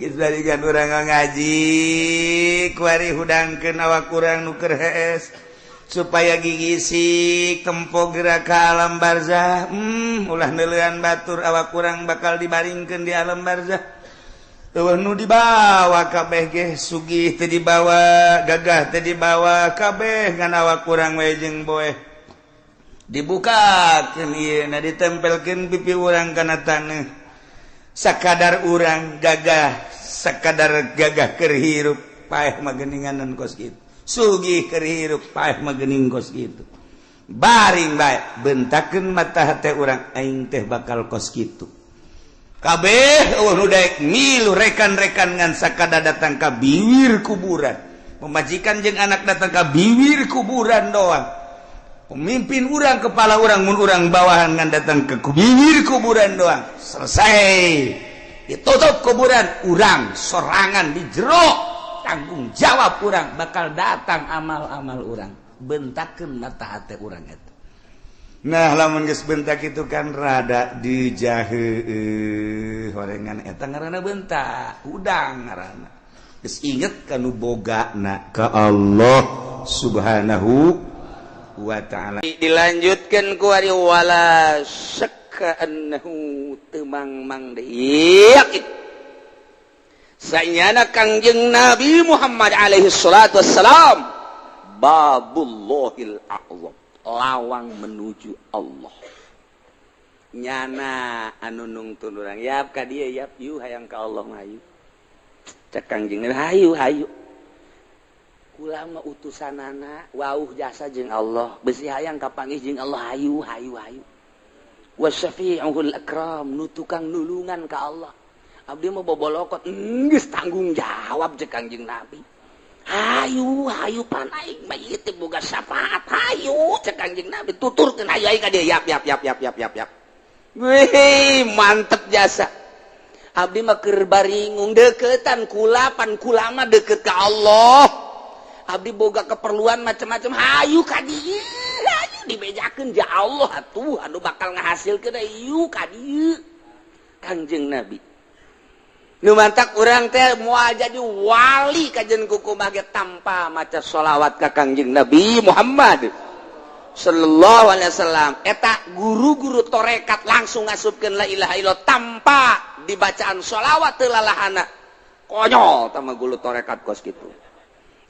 Geus barikan urang ngaji kuari hudangkeun awak urang nu keur hees supaya gigisik tempo gerak ka alam barzah. Ulah neuleuan batur awak urang bakal dibaringkeun di alam barzah. Eueuh nu dibawa kabeh ge sugih teu dibawa, gagah teu dibawa, kabeh ngan awak urang we jeung boeh. Dibukakeun ieu na ditempelkeun pipi urang kana taneuh. Sakadar urang gagah, sakadar gagah keur hirup paeh mah geuninganan kos kitu. Sugih keur hirup paeh mah geuning kos kitu. Baring bae bentakeun mata hate urang aing teh bakal kos kitu. Kabeh eueuh nu daek milu rekan-rekan ngan sakada datang ka bibir kuburan. Pemajikan jeung anak datang ka bibir kuburan doang. Pemimpin urang, kepala urang, mun urang bawahan ngan datang ke bibir kuburan doang. Selesai. Ditutup kuburan, urang sorangan di jero. Tanggung jawab urang bakal datang amal-amal urang. Bentakeun mata hate urang eta. Nah, lamun geus bentak itu kan rada dijahe horengan eta ngaranna bentak, hudang ngaranna. Geus inget ka nu bogana ka Allah Subhanahu wa ta'ala. Dilanjutkan ku ari wala syakka annahu temang-mang deui yakin. Sanyana Kangjeng Nabi Muhammad alaihi salatu wassalam babullahil a'zam, lawang menuju Allah. Nyana anu nungtun urang yap ka dieu yap yu hayang ka Allah mah hayu. Cek Kangjeng Nabi hayu hayu. Kula mah utusanana wauh jasa jeung Allah, besi hayang kapanggih jeung Allah hayu hayu hayu. Wasyafi'ul akram nu tukang nulungan ka Allah. Abdi mah bobolokot geus tanggung jawab jeung Kangjeng Nabi. Hayu hayu pan aing mah ieu teh boga syafaat hayu cek Kangjeng Nabi tuturkeun hayu aing ka dieu yap yap yap yap yap yap yap. Wih mantep jasa. Abdi mah keur baringung deukeutan kula pan kula mah deukeut ka Allah. Abdi boga keperluan macam-macam hayu ka dieu hayu dibejakeun ja Allah atuh anu bakal ngahasilkeun hayu ka dieu Kangjeng Nabi. Nu mantak urang teh moal jadi wali kajen kukumaha ge tanpa maca sholawat ka Kangjeng Nabi Muhammad sallallahu alaihi wasallam. Eta guru-guru torekat langsung ngasupkeun la ilaha illallah tanpa dibacaan sholawat teu lalahana. Konyol tah mah guru torekat kos kitu.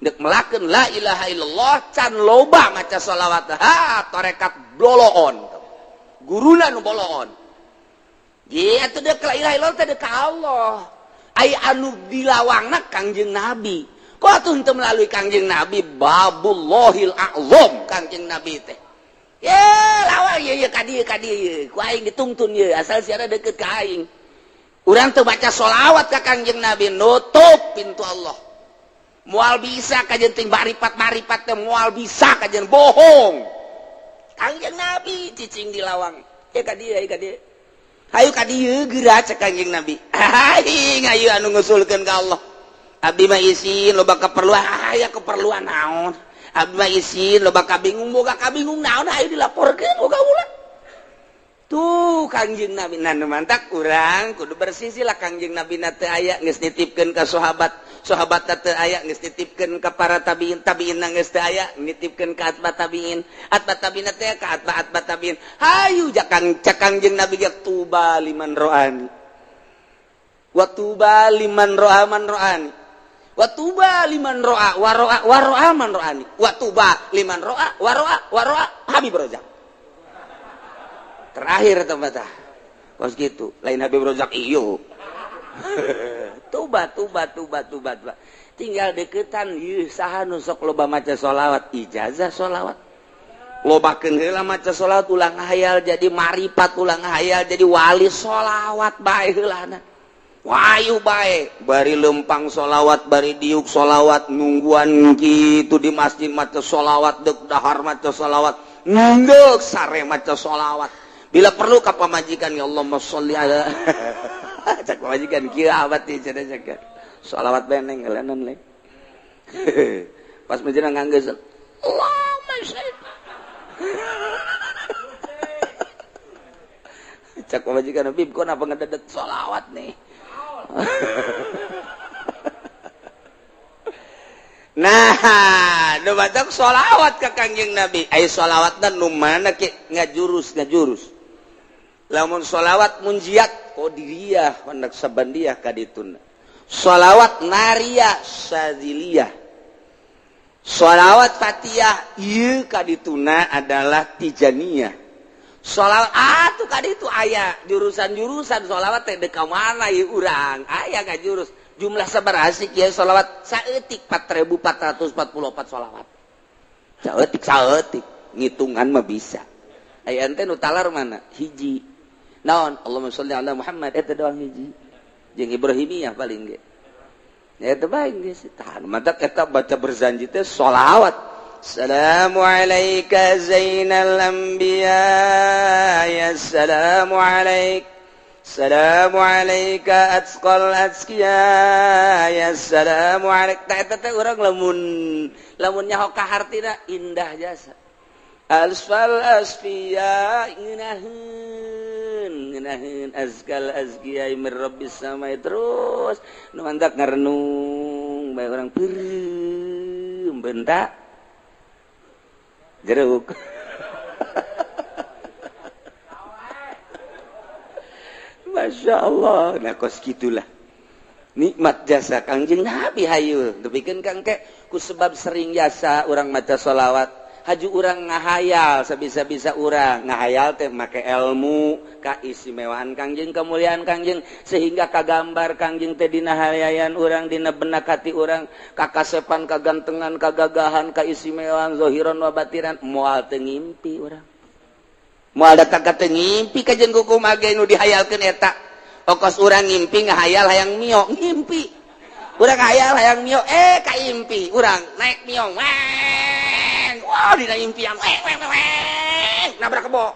Dek melakeun la ilaha illallah can loba maca sholawat, ha torekat boloon. Guruna nu boloon. Ye atuh dek la ilaha illallah teh dek ka Allah. Ai anu dilawangna Kangjeng Nabi. Kok atuh henteu melalui Kangjeng Nabi babullahil a'zam Kangjeng Nabi teh. Ye lawang ye ye ka dieu ku aing ditungtun ye asal siara deukeut ka aing. Urang teu baca sholawat ka Kangjeng Nabi nutup pintu Allah. Moal bisa kajen ting maripat-maripat teh moal bisa kajen bohong. Kangjeng Nabi cicing di lawang. Ye ka dieu ka dieu. Hayu ka dieu geura cek Kangjeng Nabi. Aing hayu anu ngusulkeun ka Allah. Abdi mah isin loba keperluan, aya keperluan naon. Abdi mah isin loba kabingung, boga kabingung naon hayu dilaporkeun boga ulah. Tuh Kangjeng Nabi nah mantak urang kudu bersisi lah Kangjeng Nabi na teu aya geus nitipkeun ka sahabat, sahabat teu aya geus nitipkeun ka para tabiin, tabiin geus teu aya nitipkeun ka atba tabiin, atba tabiin teh ka atba atba tabiin. Hayu jakang cek Kangjeng Nabi ge tuba liman ro'ani. Wa tuba liman ro'a man ro'ani. Wa tuba liman ro'a wa ro'a wa ro'a man ro'ani. Wa tuba liman ro'a wa ro'a wa ro'a Habib Rozak. Terakhir tempat kos gitu lain Habib Rozak iyo. Tuba tuba tuba tuba tuba tinggal deketan ieu saha nu sok loba maca sholawat ijazah sholawat lobakeun heula maca sholawat ulah ngahayal jadi maripat ulah ngahayal jadi wali sholawat bae heulana wayu bae bari lempang sholawat bari diuk sholawat nungguan kitu di masjid maca sholawat deuk dahar maca sholawat ngeuk sare maca sholawat. Bila perlu ka pamajikan ya Allahumma sholli ala cak pamajikan kieu abad teh cenah cak sholawat beneng ngelenan le. Pas menjelang nganggeus Allahumma sholli. Cak pamajikan Bib kok napa ngededet sholawat nih. Nah, nu batak sholawat ka Kangjeng Nabi. Ayo sholawat dan nu mana ke ngajurus ngajurus. Lamun sholawat munjiat qadiriyah Naqsabandiyah kadituna. Sholawat nariyah Syadziliyah. Sholawat Fatihah ieu kadituna adalah Tijaniyah. Sholawat atuh kaditu aya jurusan-jurusan sholawat teh deuk ka mana ieu urang? Aya ngajurus. Jumlah sabaraha sih kieu sholawat? Saeutik 4444 sholawat. Saeutik saeutik ngitungan mah bisa. Aya ente nu talar mana? Hiji. Naon? Allahumma sholli ala Muhammad eta doang hiji. Jeung Ibrahimiyah paling ge. Eta bae geus tahan. Matak eta baca berzanji teh sholawat. Assalamu alayka zainal anbiya ya assalamu alaik. Assalamu alayka atqal atqiya ya assalamu alaik. Tah eta teh urang lamun lamun nyaho ka hartina indah jasa. Asfal asfiya ngeunaheun ngeunaheun azkal azkiya mir rabbis samai terus nu mantak ngarenung bae urang peureum bentak jeruk. Masya Allah, nah kos gitulah nikmat jasa Kangjeng Nabi hayu. Depikeun kang ke ku sebab sering jasa urang maca sholawat, haju urang ngahayal sabisa-bisa urang ngahayal teh make ilmu kaistimewaan Kangjeng, kemuliaan Kangjeng sehingga kagambar Kangjeng teh dina hayayan urang, dina benak hati urang, kakasepan, kagantengan, kagagahan, kaistimewaan zahiran wa batinan, moal teu ngimpi urang. Moal datang ka teu ngimpi kajen kukumaha ge nu dihayalkeun eta. Okos urang ngimpi ngahayal hayang mio, ngimpi. Urang hayal hayang mio, kaimpi urang naik mio. Weng. Wah, dina impian weng weng weng nabrak kebo.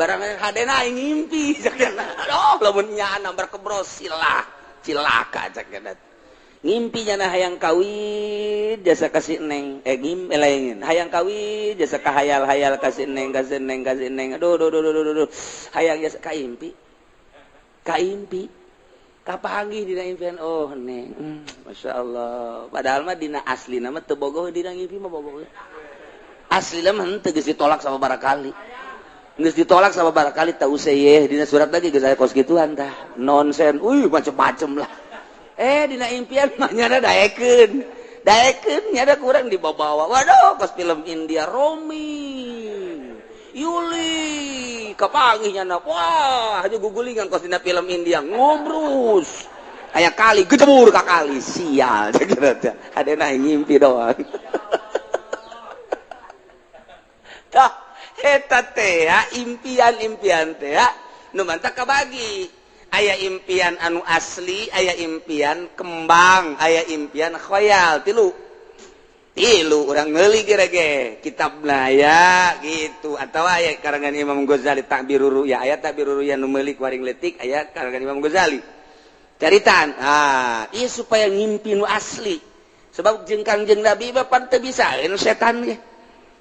Barang hadena aing ngimpi cakna. Aduh, lamun nya nabrak kebo silah, cilaka cakna. Ngimpi nyana hayang kawin jasa kasih neng ngim lain hayang kawin jasa kahayal-hayal kasih neng kasih neng kasih neng aduh aduh aduh aduh aduh hayang jasa kaimpi kaimpi kapanggih dina impian oh neng Masya Allah padahal mah dina asli nama teu bogoh dina ngimpi mah bogoh asli mah henteu geus ditolak sama barakali geus ditolak sama barakali teu useuh dina surat lagi geus aya kos kituan tah nonsen uy macem-macem lah. Dina impian mah nyana daekeun. Daekeun nyana kurang dibawa-bawa. Waduh, kos film India Romi. Yuli kapanggih nyana. Wah, haju gugulingan kos dina film India ngobrus. Aya kali gejebur ka kali sial cek teh. Hadena ngimpi doang. Tah, eta teh impian-impian teh nu mantak kabagi. Aya impian anu asli, aya impian kembang, aya impian khoyal, tilu. Tilu urang meuli ge kitabna aya gitu atau aya karangan Imam Ghazali Ta'birur Ru'ya, aya Ta'birur Ru'ya nu meuli ku aring leutik aya karangan Imam Ghazali. Caritaan, ah, ieu supaya ngimpi nu asli. Sebab jeung Kangjeng Nabi mah pan teu bisaeun setan ge.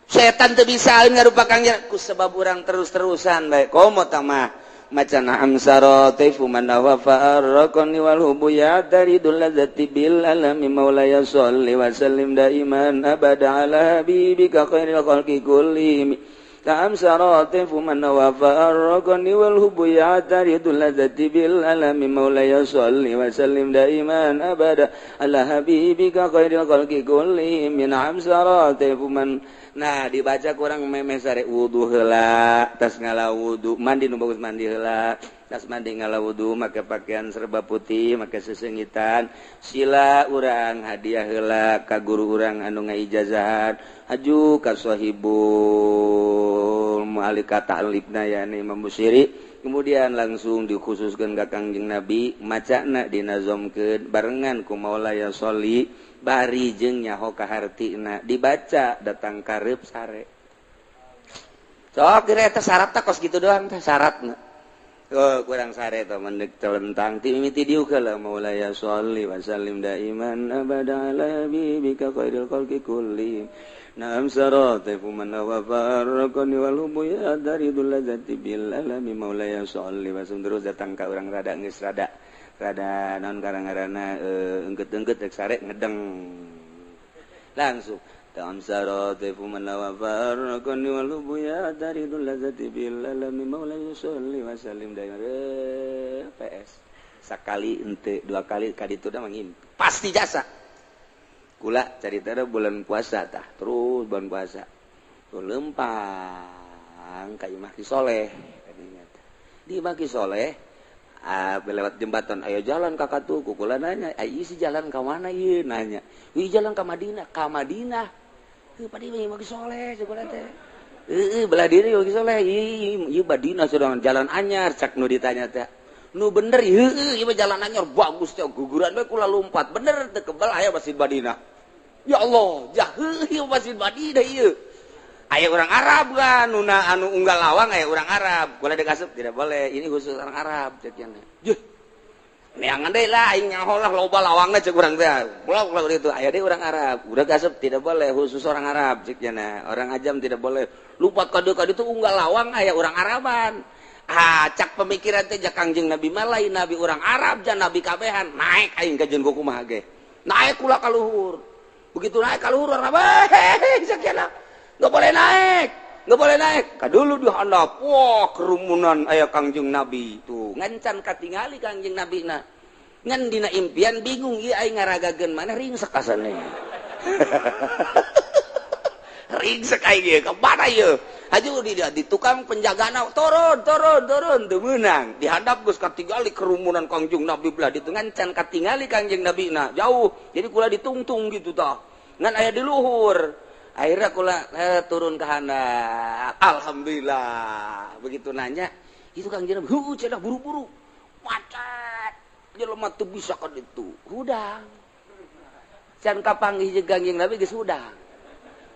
Setan teu bisaeun ngarupa Kangjeng ku sebab urang terus-terusan bae komo tah mah. Maca na'am saratifu man wafa arraqani wal hubu ya daridul ladzati bil alami maulaya sholli wa sallim daiman abada ala habibika khairil khalqi kullihim. Na'am saratifu man wafa arraqani wal hubu ya daridul ladzati bil alami maulaya sholli wa sallim daiman abada ala habibika khairil khalqi kullihim. Na'am saratifu man. Nah dibaca kurang memeh sare wudu heula tas ngala wudu mandi nu bagus mandi heula tas mandi ngala wudu make pakaian serba putih make sesengitan sila urang hadiah heula ka guru urang anu ngaijazahan haju ka sahibul mu'alika ta'libna yani Imam Busiri kemudian langsung dikhususkeun ka Kangjeng Nabi macana dinazomkeun barengan ku Maulaya sholli bari jeung nyaho ka hartina dibaca datang karep sare sok kira eta syaratna kos kitu doang teh syaratna oh kurang sare teh mendek telentang ti mimiti diuk heula Maulaya sholli wa sallim daiman abada ala habibika khairil khalqi kulli Naam saratifu man wa farraqani wal hubu ya daridul ladzati bil alami maulaya sholli wa sallim terus datang ka urang rada geus rada Rada naon karang-karana engket-engket rek sare ngedeng. Langsung ta'amsaratifu man lawa farqani wal hubu ya taridul lazati bil alami maula yusalli wa sallim daima PS. Sakali ente dua kali kaditu da mangimpi. Pasti jasa. Kula carita bulan puasa tah, terus bulan puasa. Tuh lempang ka imah Ki Soleh kadinya teh. Di imah Ki Soleh lewat jembatan ayo jalan kakak tuh kukula nanya ayo si jalan ke mana ieu nanya wih jalan ke Madinah ka Madinah heuh padi imah Ki Soleh cek kula teh heuh belah diri imah Ki Soleh ieu Madinah sedang jalan anyar cak nu ditanya teh nu bener heuh ieu jalan anyar bagus teh guguran we kula lompat bener teu kebal aya Masjid Madinah ya Allah jah heuh ieu Masjid Madinah ieu aya orang Arab kan nuna anu unggal lawang aya orang Arab kula dikasup tidak boleh ini khusus orang Arab cek nya juh neangan deui lah aing nyaho lah loba lawangna cek urang teh kula kula itu aya deui orang Arab udah kasup tidak boleh khusus orang Arab cek nya orang ajam tidak boleh lupat kade kade itu unggal lawang aya orang Araban ah cak pemikiran teh ja Kangjeng Nabi mah lain nabi orang Arab ja nabi kabehan naik aing ka jeung kumaha ge naik kula ka luhur begitu naik ka luhur orang Arab cek nya nggak boleh naik, nggak boleh naik. Kadulu di handap, wah kerumunan aya Kangjeng Nabi tuh. Ngancan katingali Kangjeng Nabi na. Ngan dina impian bingung ieu aing ngaragageun mana ringsek asana. Ringsek aing ieu ka mana ieu? Haju di tukang penjagana turun, turun, turun teu meunang. Di handap geus katingali kerumunan Kangjeng Nabi belah ditu ngancan katingali Kangjeng Nabi na jauh. Jadi kula ditungtung gitu tah. Ngan aya di luhur. Akhirnya kula turun ke handap. Alhamdulillah. Begitu nanya, itu Kangjeng Nabi, heuh cenah buru-buru. Macet. Jelema teu bisa ka ditu. Hudang. Can kapanggih jeung Kangjeng Nabi geus hudang.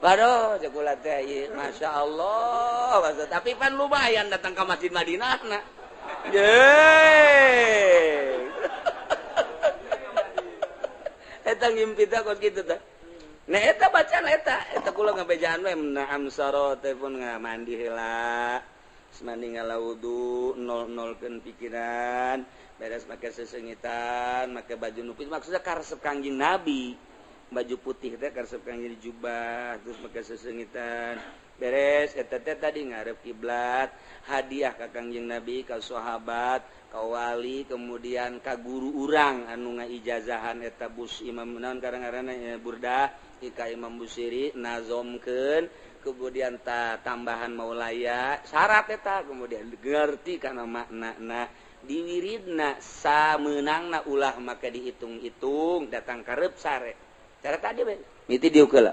Waduh, cek kula teh ieu, masyaallah. Tapi pan lumayan datang ka Masjid Madinah na. Yeay. Eta ngimpi teh kos kitu teh. Nah eta bacaan eta, eta kula ngabejaan we naam saro telepon mandi heula. Mandi ngala wudu, nol-nolkeun pikiran, beres make sesengitan, make baju nupis maksudnya karesep Kangjeng Nabi. Baju putih teh karesep Kangjeng jubah, terus make sesengitan. Beres eta teh tadi ngarep kiblat, hadiah ka Kangjeng Nabi, ka sahabat, ka wali, kemudian ka guru urang anu ngaijazahan eta bus Imam naon karang-karangna Burdah ka Imam Busiri nazomkeun kemudian tambahan maulaya syarat eta kemudian ngerti kana maknana diwiridna samenangna ulah maka dihitung-hitung datang karep sare cara tadi we miti dieu heula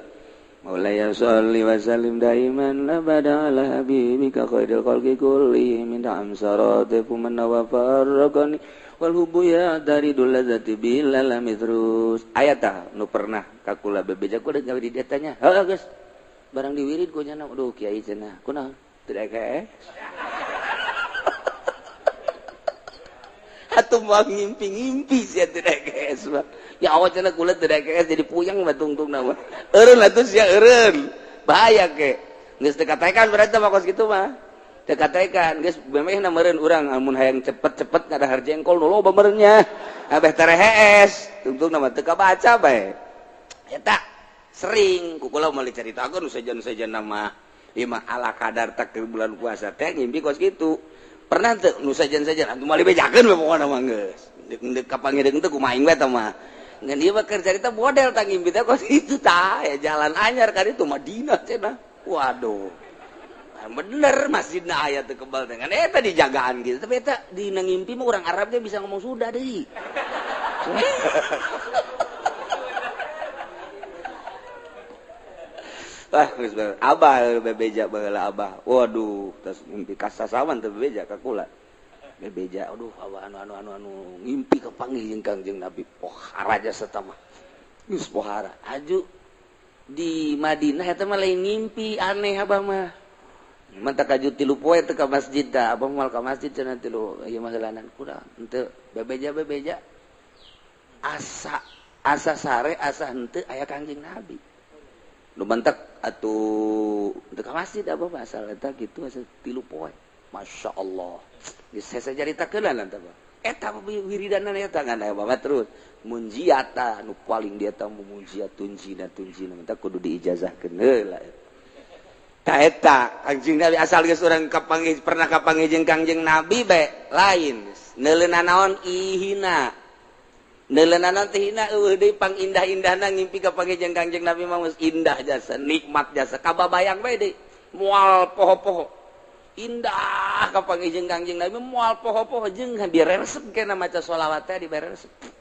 maulaya sholli wa sallim daiman abada ala habibika khairil khalqi kulli min amsaratifu man wa farraqani wal hubu ya daridul ladzati bil alami terus aya tah nu pernah ka kula bebeja kula gawe di dieu heuh geus barang diwirid ku nya aduh kiai cenah kunaon teu daek atuh moal ngimpi-ngimpi sia teu daek ya awak cenah kula teu daek jadi puyeng mah tungtungna mah eureun atuh sia eureun bahaya ke geus teu katakan berarti mah kos kitu mah teu katakan geus memehna meureun urang amun hayang cepet-cepet ngadahar jengkol nu loba meureunnya abeh terehees tungtungna mah teu kabaca bae eta sering ku kula moal dicaritakeun sejen-sejen mah ieu mah ala kadar tak bulan puasa teh ngimpi kos kitu pernah teu nu sejen-sejen atuh moal dibejakeun we pokona mah geus deuk kapanggih deuk teu kumaha aing we tah mah ngan ieu mah keur carita model tah ngimpi teh kos kitu tah ya jalan anyar ka ditu Madinah cenah waduh bener masjidna aya teu kebal dengan eta dijagaan gitu tapi eta dina ngimpi mah urang Arab ge bisa ngomong Sunda deui wah geus abah bebeja baheula abah waduh tas ngimpi kasasawan teu bebeja ka kula bebeja aduh abah anu anu anu anu ngimpi kapanggih jeung Kangjeng Nabi pohara jasa mah geus pohara aju di Madinah eta mah lain ngimpi aneh abah mah mantak aju tilu poe teu ka masjid tah abah moal ka masjid cenah tilu ieu mah heulanan kurang henteu bebeja-bebeja asa asa sare asa henteu aya Kangjeng Nabi nu mantak atuh teu ka masjid abah mah asal eta kitu asa tilu poe masyaallah geus saya caritakeun lah tah Eta wiridan eta ngan aya banget terus munjiata nu paling dia tahu munjiat tunjina tunjina minta kudu diijazahkeun heula. Ta eta Kangjeng Nabi asal geus urang kapanggih, pernah kapanggih jeung Kangjeng Nabi bae lain neuleuna naon ihina, neuleuna naon teh hina, eueuh deui pangindah-indahna. Ngimpi kapanggih jeung Kangjeng Nabi mah geus indah jasa, nikmat jasa, kababayang bae deui, moal poho-poho. Indah kapanggih jeung Kangjeng Nabi, moal poho-poho, jeung diresep kena maca sholawat teh, diberesep.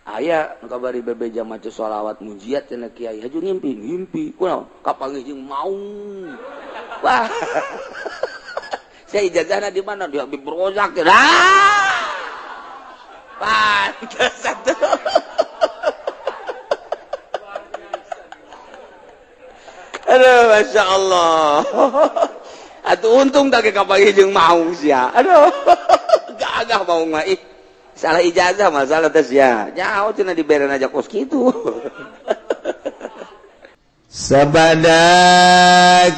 Aya nu kabari bebeja maca sholawat munjiat cenah kiai, haju ngimpi ngimpi kunaon kapanggih jeung maung. Wah, saya ijazahna di mana? Di Habib Rozak. Ah, pantes atuh. Aduh, masya Allah. Atuh untung tak kapanggih jeung maung sia. Aduh, gagah maung mah ih. Salah ijazah masalah tes ya. Nyaho cenah diberen aja kos kitu. Sabada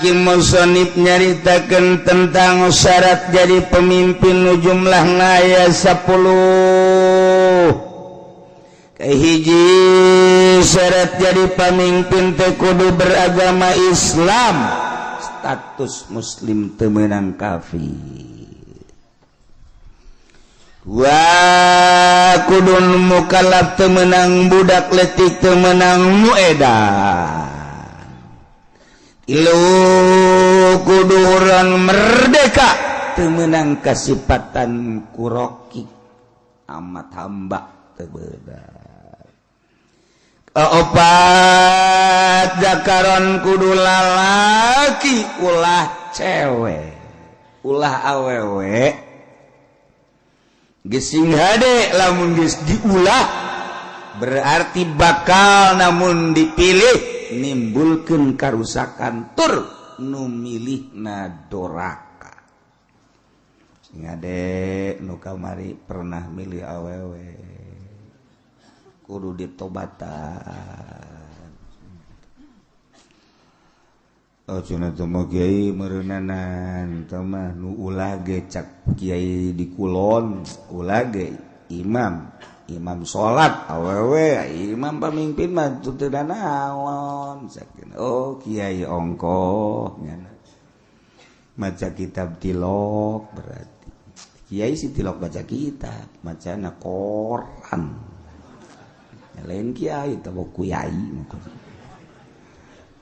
Ki Musonib nyaritakeun tentang syarat jadi pemimpin nu jumlahna aya 10. Kahiji, syarat jadi pemimpin teh kudu beragama Islam, status muslim, teu meunang kafir. Dua, kudu mukallaf, teu meunang budak letik, teu meunang nu edan. Tilu, kudu urang merdeka, teu meunang kasipatan kuroki amat hamba, teu beunang. Kaopat, zakaron, kudu lalaki, ulah cewek, ulah awewe. Gesing hade lamun geus diulah, berarti bakal namun dipilih nimbulkeun karusakan tur nu milihna doraka. Sing hade nu kamari pernah milih awewe, kudu ditobatan. Oh, cenah teu mah kiai meureunnanan teu mah nu ulah ge cak kiai di kulon, ulah ge imam imam salat awewe, imam pamimpin mah teu teu naon. Oh, kiai ongkoh nyana maca kitab tilok, berarti kiai si tilok baca kitab, macana koran. Lain kiai teh kiai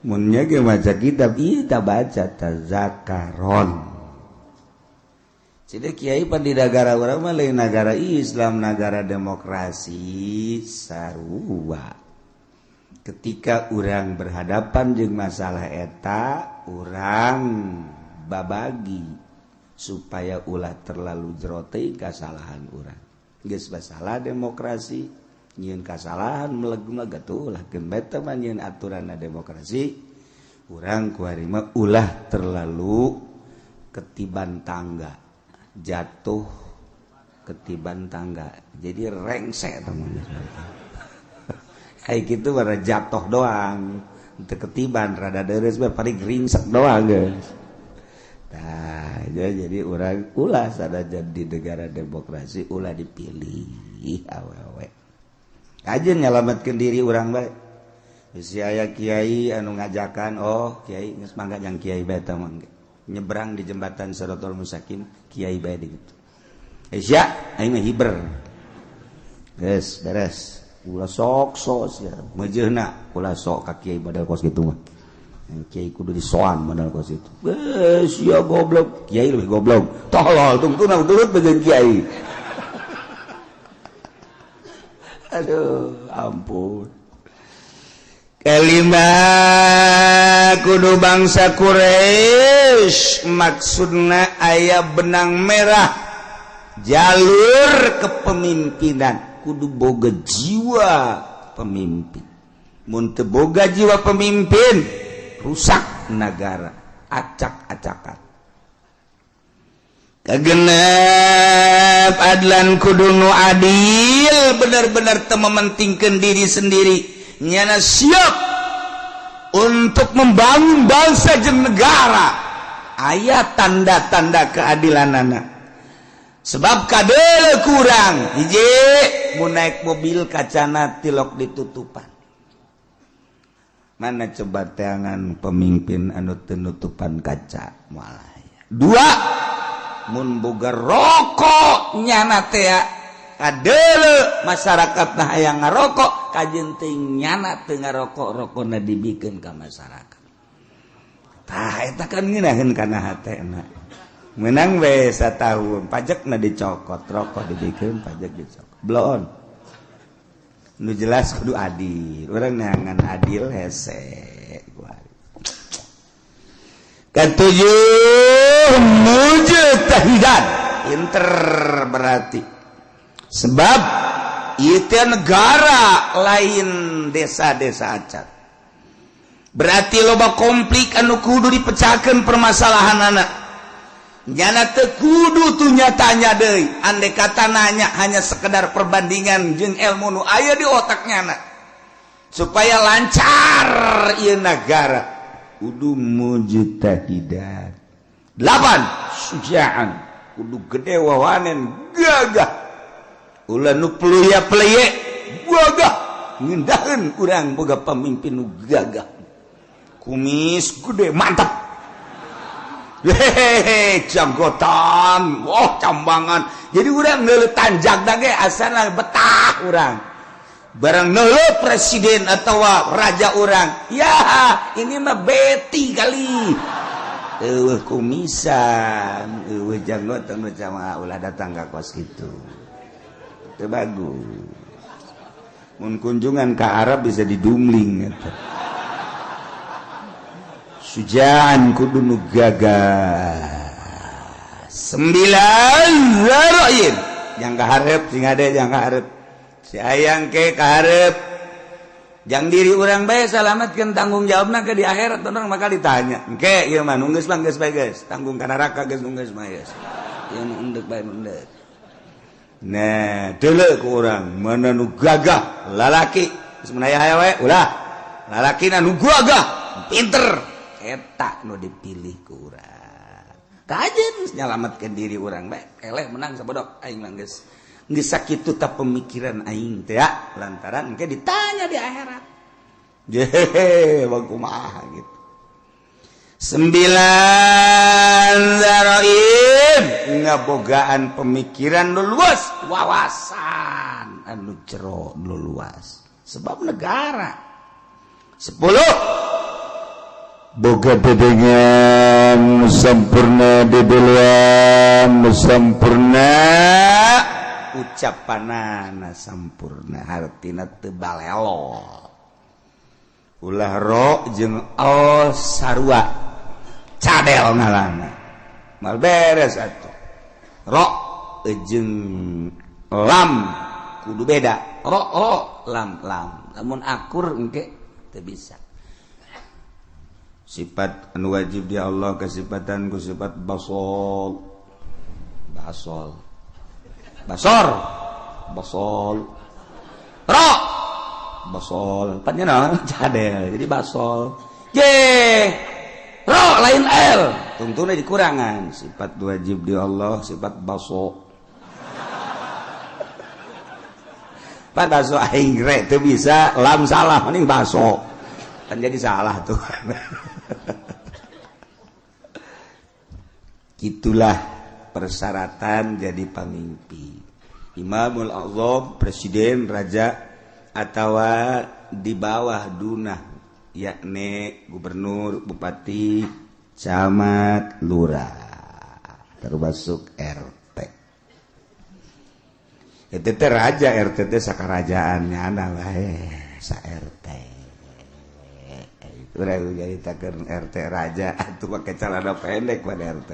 munnya ge maca kitab ieu ta baca tazakaron. Jadi kiai pan di negara urang mah lain negara Islam, negara demokrasi sarua. Ketika urang berhadapan jeung masalah eta, urang babagi supaya ulah terlalu jero teuing kasalahan urang. Geus masalah demokrasi, nyieun kasalahan meleg-meleg atuh ulah keun bae teh mah nyieun aturanna demokrasi. Urang kuari mah ulah terlalu ketiban tangga, jatuh ketiban tangga, jadi rengsek teman. Kayak gitu bara jatuh doang teu ketiban, rada deres bae, paling ringsek doang guys. Nah, jadi urang ulah sada di negara demokrasi ulah dipilih awewe aja, nyalamatkan diri urang bae. Si aya kiai anu ngajakan, oh kiai geus mangga jang kiai bae teh mangga nyebrang di jembatan Siratal Mustaqim, kiai bae di gitu. Eh sia, aing mah hiber. Geus beres. Ulah sok sok sia. Meujeuhna ulah sok ka kiai model kos kitu mah. Kiai kudu disoan model kos itu. Eh sia goblok, kiai lebih goblok. Tolol tungtuna turut bagian kiai. Aduh, ampun. Kelima, kudu bangsa Quraisy, maksudna aya benang merah jalur kepemimpinan, kudu boga jiwa pemimpin. Mun teu boga jiwa pemimpin, rusak negara, acak-acakan. Kagenep, adlan, kudu nu adil, benar-benar teu mementingkan diri sendiri, nyana siap untuk membangun bangsa jeung negara. Aya tanda-tanda keadilan anak. Sebab kadele kurang hiji, mun naik mobil kacana tilok ditutupan. Mana coba teangan pemimpin anu teu nutupan kaca, moal aya. Dua, mun boga rokok nyana teh kadele masyarakat nah hayang ngarokok, kajeun teh nyana teu ngarokok, rokona dibikeun ka masyarakat. Tah, eta kan ngeunaheun kana hatena. Menang we satahun, pajakna dicokot, rokok dibikeun, pajak dicokot, bloon. Nu jelas kudu adil, urang neangan adil hese. Ketujuh, mujtahidan, pinter berarti. Sebab itu negara lain desa-desa acan, berarti loba konflik anu kudu dipecahkan permasalahan anak. Nyana teu kudu tuh nyatanya deui, andai kata nanya hanya sekedar perbandingan jeung ilmu nu aya di otaknya anak supaya lancar ieu negara, kudu mujtahidan. Delapan, sujaan, kudu gede wawanen, gagah, ulah nu peluya peleye, gagah. Ngindaheun urang boga pamimpin nu gagah, kumis gede, mantap, hehehe, janggotan, wah, cambangan. Jadi urang ngeuleuh tanjak ge asana betah urang. Barang ngeuleuh presiden atau raja urang, ya ini mah beti kali, eueuh kumisan, eueuh janggotan, macam ulah datang ka kos kitu, teu bagus. Mun kunjungan ke Arab bisa didumling eta. Sujaan, kudu nu gagah. Sembilan, zaroin yang kaharep sing ade, yang kaharep si ayang ke kaharep jang diri urang bae salamatkeun, tanggung jawabna ke di akhirat urang bakal ditanya. Engke ieu mah nu geus mah geus bae, geus tanggung ka neraka, geus nu geus mah geus ieu nu endek bae endek. Nah, deuleu ku urang mana nu gagah lalaki, geus menaya aya we ulah, lalaki nu gagah, pinter, eta nu dipilih ku urang. Kajeun nyalamatkeun diri urang bae, eleh menang sabodok aing mah, geus geus sakitu ta pemikiran aing teh ya, lantaran engke ditanya di akhirat. Jehe, bang, kumaha gitu. Sembilan, zaroim, ngabogaan pemikiran nu luas, wawasan anu jero nu luas, sebab negara. 10, boga dedengan sempurna, diduluan sempurna, ucapanana sampurna, hartina teu balelo. Ulah ro jeung al sarua, cadel ngalana, mal beres atuh. Ro jeung lam kudu beda, ro ro, lam lam. Lamun akur engke teu bisa. Sifat anu wajib di Allah kesifatan ku sifat basol, basol, basor, basol, ro basol, panjenengan cadel jadi basol. J ro lain l, tungtuna dikurangan. Sifat wajib di Allah sifat baso. Pak, baso aing rek teu bisa, lam salah, mending baso kan jadi salah tuh. Itulah persyaratan jadi pemimpin, Imamul Azam, presiden, raja, atau di bawah dunah, yakni gubernur, bupati, camat, lurah, termasuk RT. Itu teh raja, RT teh sakarajaannya anak bae sa RT. Urang jadi takeun RT raja atuh pakai celana pendek pada RT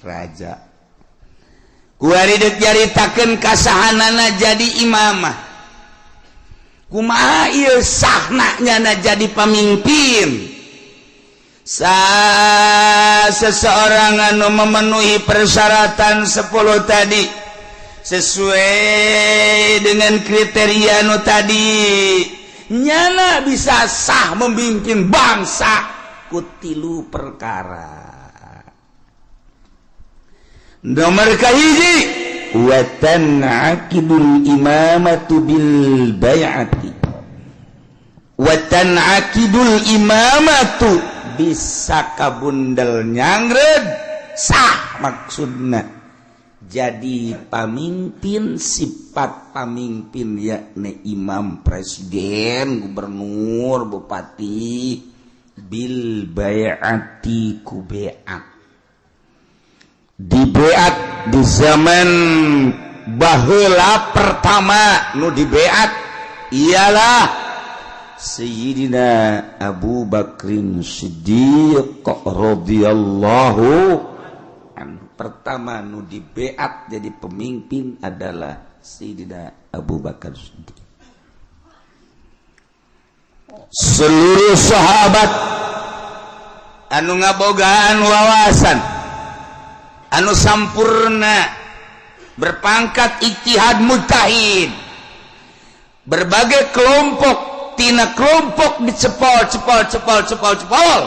raja. Kuari deuk nyaritakeun kasahanana jadi imamah, kumaha ieu sahna nyana jadi pamimpin. Sa seseorang anu memenuhi persyaratan 10 tadi sesuai dengan kriteria nu tadi, nyana bisa sah memimpin bangsa ku tilu perkara. Nomor kahiji, wa tan'aqidul imamatu bil bai'ati. Wa tan'aqidul imamatu bisa kabundel nyangred sah, maksudna jadi pamimpin, sifat pamimpin yakni imam, presiden, gubernur, bupati, bil bai'ati ku beat, di beat. Di zaman baheula pertama nu di beat ialah Sayyidina Abu Bakrin Siddiq radhiyallahu anhu. Pertama nu di beat jadi pemimpin adalah Sayyidina Abu Bakar Siddiq. Seluruh sahabat anu ngabogaan wawasan anu sampurna, berpangkat ijtihad mujtahid, berbagai kelompok, tina kelompok dicepol cepol cepol cepol cepol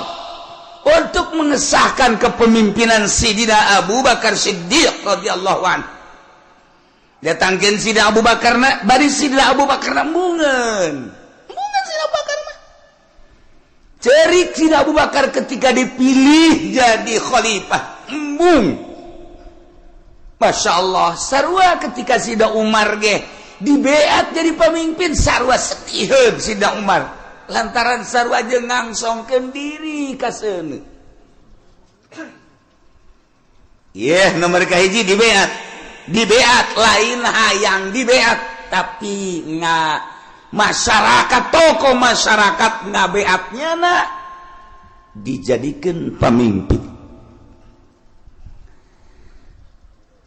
untuk mengesahkan kepemimpinan Sidina Abu Bakar Siddiq radhiyallahu anhu. Datangkeun Sidina Abu Bakar na, bari Sidina Abu Bakar na embungeun embungeun. Sidina Abu Bakar mah cerik. Sidina Abu Bakar ketika dipilih jadi khalifah embung, Masya Allah. Sarua ketika Sida Umar ge dibeat jadi pemimpin, sarua sediheun Sida Umar lantaran sarua jeung ngangsongkeun diri ka seuneu. Yeh, nomor kahiji dibeat. Dibeat lain hayang dibeat, tapi nga masyarakat, tokoh masyarakat ngabeatnya na dijadikan pemimpin.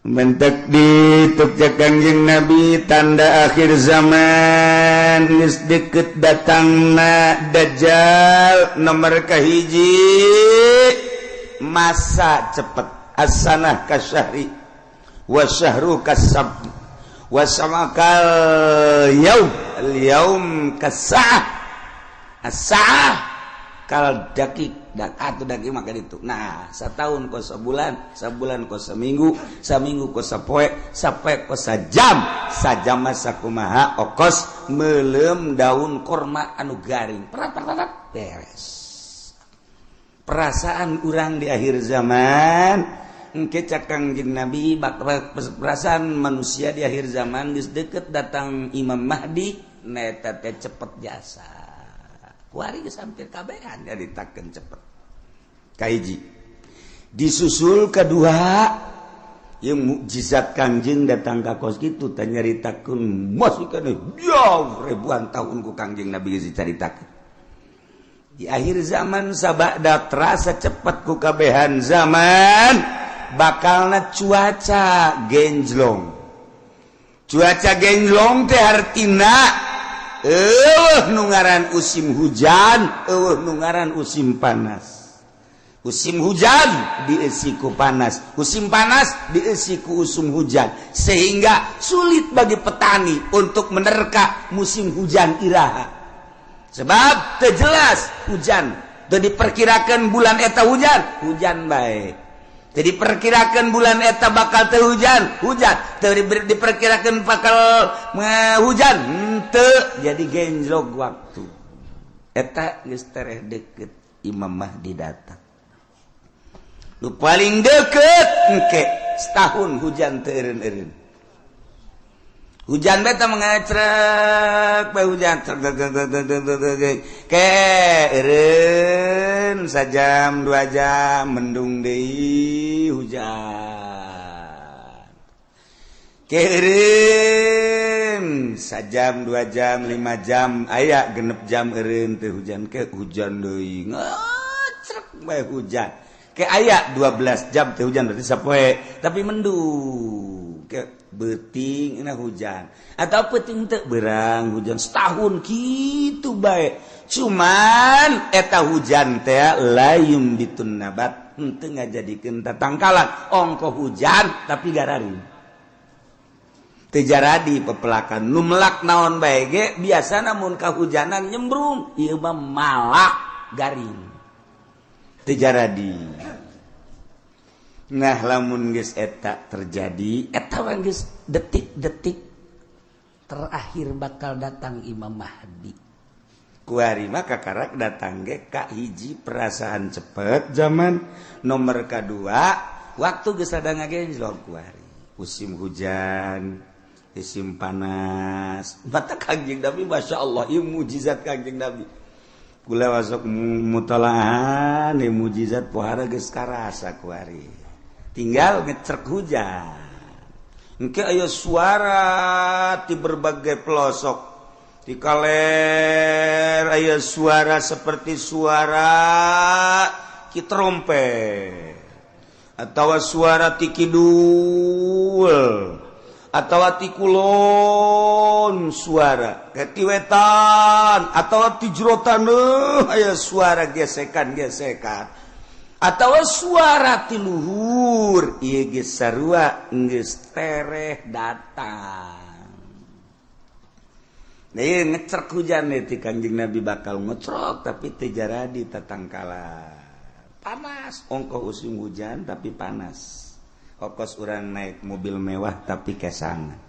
Mentek di Kangjeng Nabi, tanda akhir zaman geus deket datangna Dajjal, nomor kahiji masa cepet, as-sanah kasyahri wa syahru kasab wa samakal yaum al yaum kasa'ah as-sa'ah kal dakik dan atau daging maka itu. Nah, setahun kos sebulan, sebulan kos seminggu, seminggu kos sapoe, sapoe kos sajam, sajam masa kumaha okos melem daun korma anu garing, perat perat beres. Perasaan urang di akhir zaman engke, cak Kangjeng Nabi, perasaan manusia di akhir zaman geus deket datang Imam Mahdi neta teh cepet jasa. Kuari geus hampir kabehan nyaritakeun cepet. Kahiji disusul kedua yang mukjizat Kangjeng datang ka kos kitu teh nyaritakeun masih keneh jauh ribuan tahun ku Kangjeng Nabi geus dicaritakeun. Di akhir zaman sabada terasa cepet ku kabehan zaman bakalna cuaca genjlong. Cuaca genjlong teh hartina eueuh nu ngaran musim hujan, eueuh nu ngaran musim panas. Musim hujan diisi ku panas, musim panas diisi ku usum hujan, sehingga sulit bagi petani untuk menerka musim hujan iraha, sebab terjelas hujan. Teu diperkirakan bulan eta hujan, hujan baik. Jadi diperkirakan bulan eta bakal teu hujan, hujan. Teu diperkirakan bakal hujan, henteu. Jadi genjlok waktu eta geus tereh deket Imam Mahdi datang. Nu paling deket engke setahun hujan teu eureun-eureun. Hujan beta mengecrek bae, hujan trek trek trek trek trek trek trek. Ke eureun sajam 2 jam, mendung deui, hujan. Ke eureun sajam, 2 jam, 5 jam, aya 6 jam eureun teu hujan, ke hujan deui, ngecrek bae hujan. Ke aya 12 jam teu hujan, berarti sapoe tapi mendung. Ke beuting na hujan atau peuting teu berang hujan. Setahun gitu bae, cuman eta hujan teh layum bitun nabat, henteu ngajadikeun tatangkalan. Ongko hujan tapi gararing, teu jaradi pepelakan. Nu melak naon bae ge biasa namun kahujanan nyembrung, ieu mah malak garing, teu jaradi. Nah, lamun geus eta terjadi, eta mah geus detik-detik terakhir bakal datang Imam Mahdi. Kuari mah kakarak datang ge ka hiji perasaan cepet zaman, nomor kadua waktu geus rada ngagenjlok kuari. Musim hujan, musim panas. Mata Kangjeng Nabi, Masya Allah, ieu mujizat Kangjeng Nabi. Kula masuk mutolaah nih mujizat pohara geus karasa kuari. Tinggal ngecerk hujan. Engke aya suara di berbagai pelosok. Di kaler aya suara seperti suara ki trompet atau suara ti kidul atau ti kulon, suara ti wetan atau ti jero taneuh aya suara gesekan-gesekan atau suara ti luhur. Ieu geus sarua geus tereh datang. Nah, ieu ngecerk hujan nih ti Kangjeng Nabi bakal ngecrok tapi teu jaradi tatangkalan. Panas, ongkoh musim hujan tapi panas. Okos urang naik mobil mewah tapi kesangan.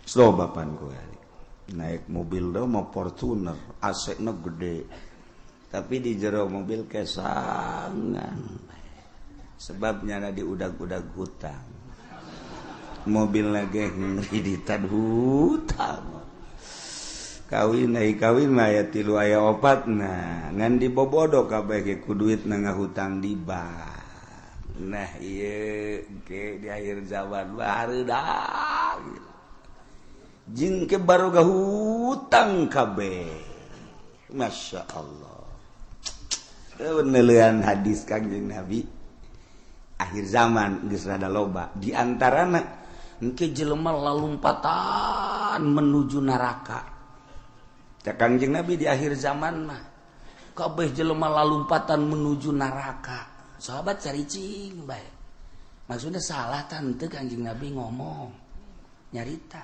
Slow bapan gue naik mobil do mau Fortuner, AC na gede, tapi di jero mobil kesangan. Sebabnya na di udag-udag hutang. Mobil lagi ngreditan hutang. Kawin ai kawin mah aya tilu aya opat, nah ngan dibobodo kabeh ge ku duit na ngahutang di bank. Nah, ieu ge di akhir zaman barudak jeung ke baroga hutang kabeh. Masya Allah, penelian hadis Kangjeng Nabi akhir zaman geus rada loba di antarana engke jelema lalumpatan menuju neraka. Cak Kangjeng Nabi di akhir zaman mah kabeh jelema lalumpatan menuju neraka. Sahabat caricing bae. Maksudnya salah tante Kangjeng Nabi ngomong nyarita.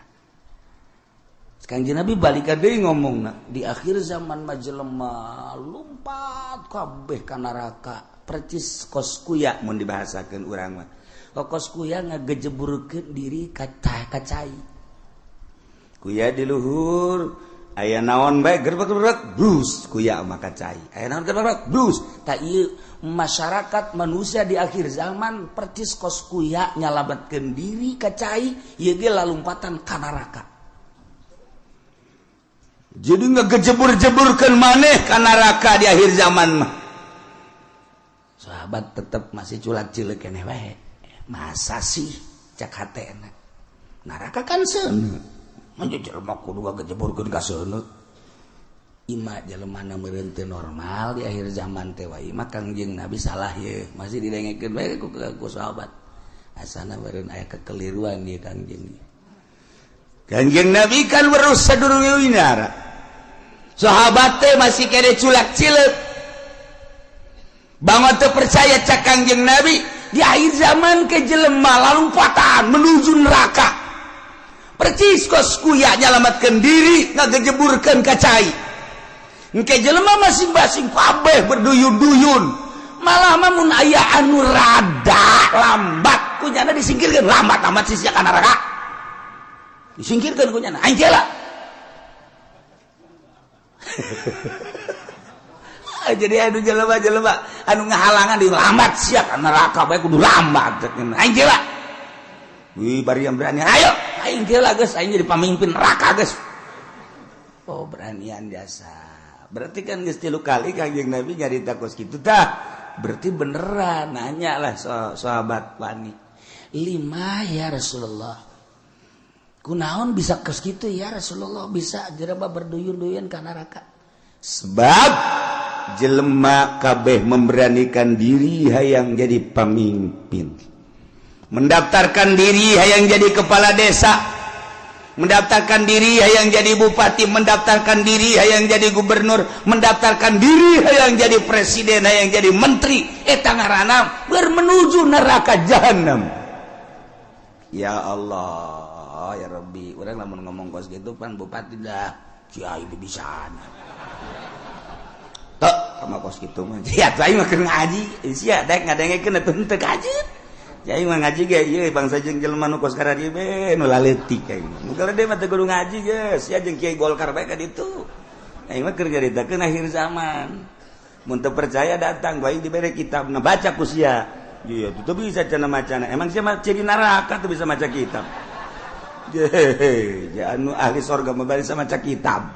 Kangjeng Nabi balik deui ngomongna di akhir zaman mah jelema lumpat kabeh ka neraka. Percis kos kuya mun dibahasakeun urang mah. Kos kuya ngagejeburkeun diri ka cai. Kuya di luhur aya naon bae gerbek-gerbek brus kuya maka cai. Aya naon gerbek brus. Tak ieu masyarakat manusia di akhir zaman percis kos kuya nyalametkeun diri ka cai ieu ge lalumpatan ka neraka. Jadi ngegejebur-jeburkeun maneh ka neraka di akhir zaman mah. Sahabat tetep masih culak-cileuk keneh wae. Masa sih cak hatena. Neraka kan seuneu. Manja jelema kudu ngagejeburkeun ka seuneu. Ima jelema na meureun teu normal di akhir zaman teh wae mah Kangjeng Nabi salah ye. Masih didengekeun bae ku sahabat. Asana meureun aya kekeliruan ieu Kangjeng. Kangjeng Nabi kan weruh sadurunge winara. Sahabat teh masih kene culak-cileuk. Bangun teu percaya cak Kangjeng Nabi di akhir zaman ke jelema lalumpatan menuju neraka. Percis kos kuya nyalamatkeun diri ngagejeburkeun ka cai. Engke jelema masing-masing kabeh berduyun-duyun. Malah mah mun aya anu rada lambat kunyana disingkirkeun, lambat amat sih sia ka neraka. Disingkirkeun kunyana aing lah. Jadi anu jelema-jelema anu ngahalangan di lambat sia ka neraka bae kudu lambat aing lah. Wih, bari yang berani, ayo aing lah geus, aing jadi pamimpin neraka geus. Oh, beranian jasa. Berarti kan geus 3 kali Kangjeng Nabi nyarita kos kitu tah. Berarti beneran nanya lah sahabat wani. Lima ya Rasulullah. Kunaon bisa kos kitu ya Rasulullah, bisa jelema berduyun-duyun ka neraka. Sebab jelema kabeh memberanikan diri hayang jadi pamimpin. Mendaftarkan diri hayang jadi kepala desa, mendaftarkan diri hayang jadi bupati, mendaftarkan diri hayang jadi gubernur, mendaftarkan diri hayang jadi presiden, hayang jadi menteri. Eta ngaranna bermenuju neraka jahanam. Ya Allah, ya Rabbi, urang lamun ngomong kos gitu pan bupati dah kiai bisa. Tok sama kos gitu mah. Sia aing mah keur ngaji, sia daek ngadengekeun atuh henteu kaji. Aing mah ngaji ge ieu bangsa jeung jelema nu kos karadieu be nu laleutik aing. Nu gede mah teu kudu ngaji geus, sia jeung kiai Golkar bae ka ditu. Aing mah keur nyaritakeun akhir zaman. Mun teu percaya datang bae dibere kitab, nah baca ku sia. Iya, teu bisa cenah macana. Emang sia mah ciri neraka teu bisa maca kitab. Jehe, ja anu ahli sorga mah bisa maca kitab.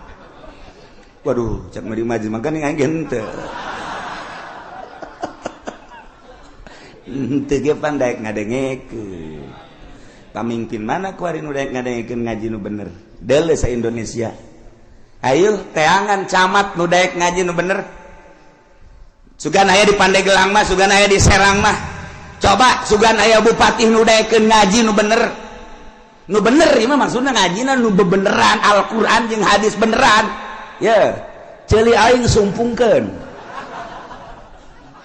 Waduh, cak mari maju makanya aing henteu. Henteu ge pan daek ngadengekeun. Pamimpin mana kuari nu daek ngadengekeun ngaji nu bener? Deuleu sa Indonesia. Ayo teangan camat nu daek ngaji nu bener. Sugan aya di Pandeglang mah, sugan aya di Serang mah. Coba sugan aya bupati nu daekeun ngaji nu bener. Nu bener ieu mah maksudna ngajina nu bebeneran Al-Qur'an jeung hadis beneran. Ya, ceuli aing sumpungkeun.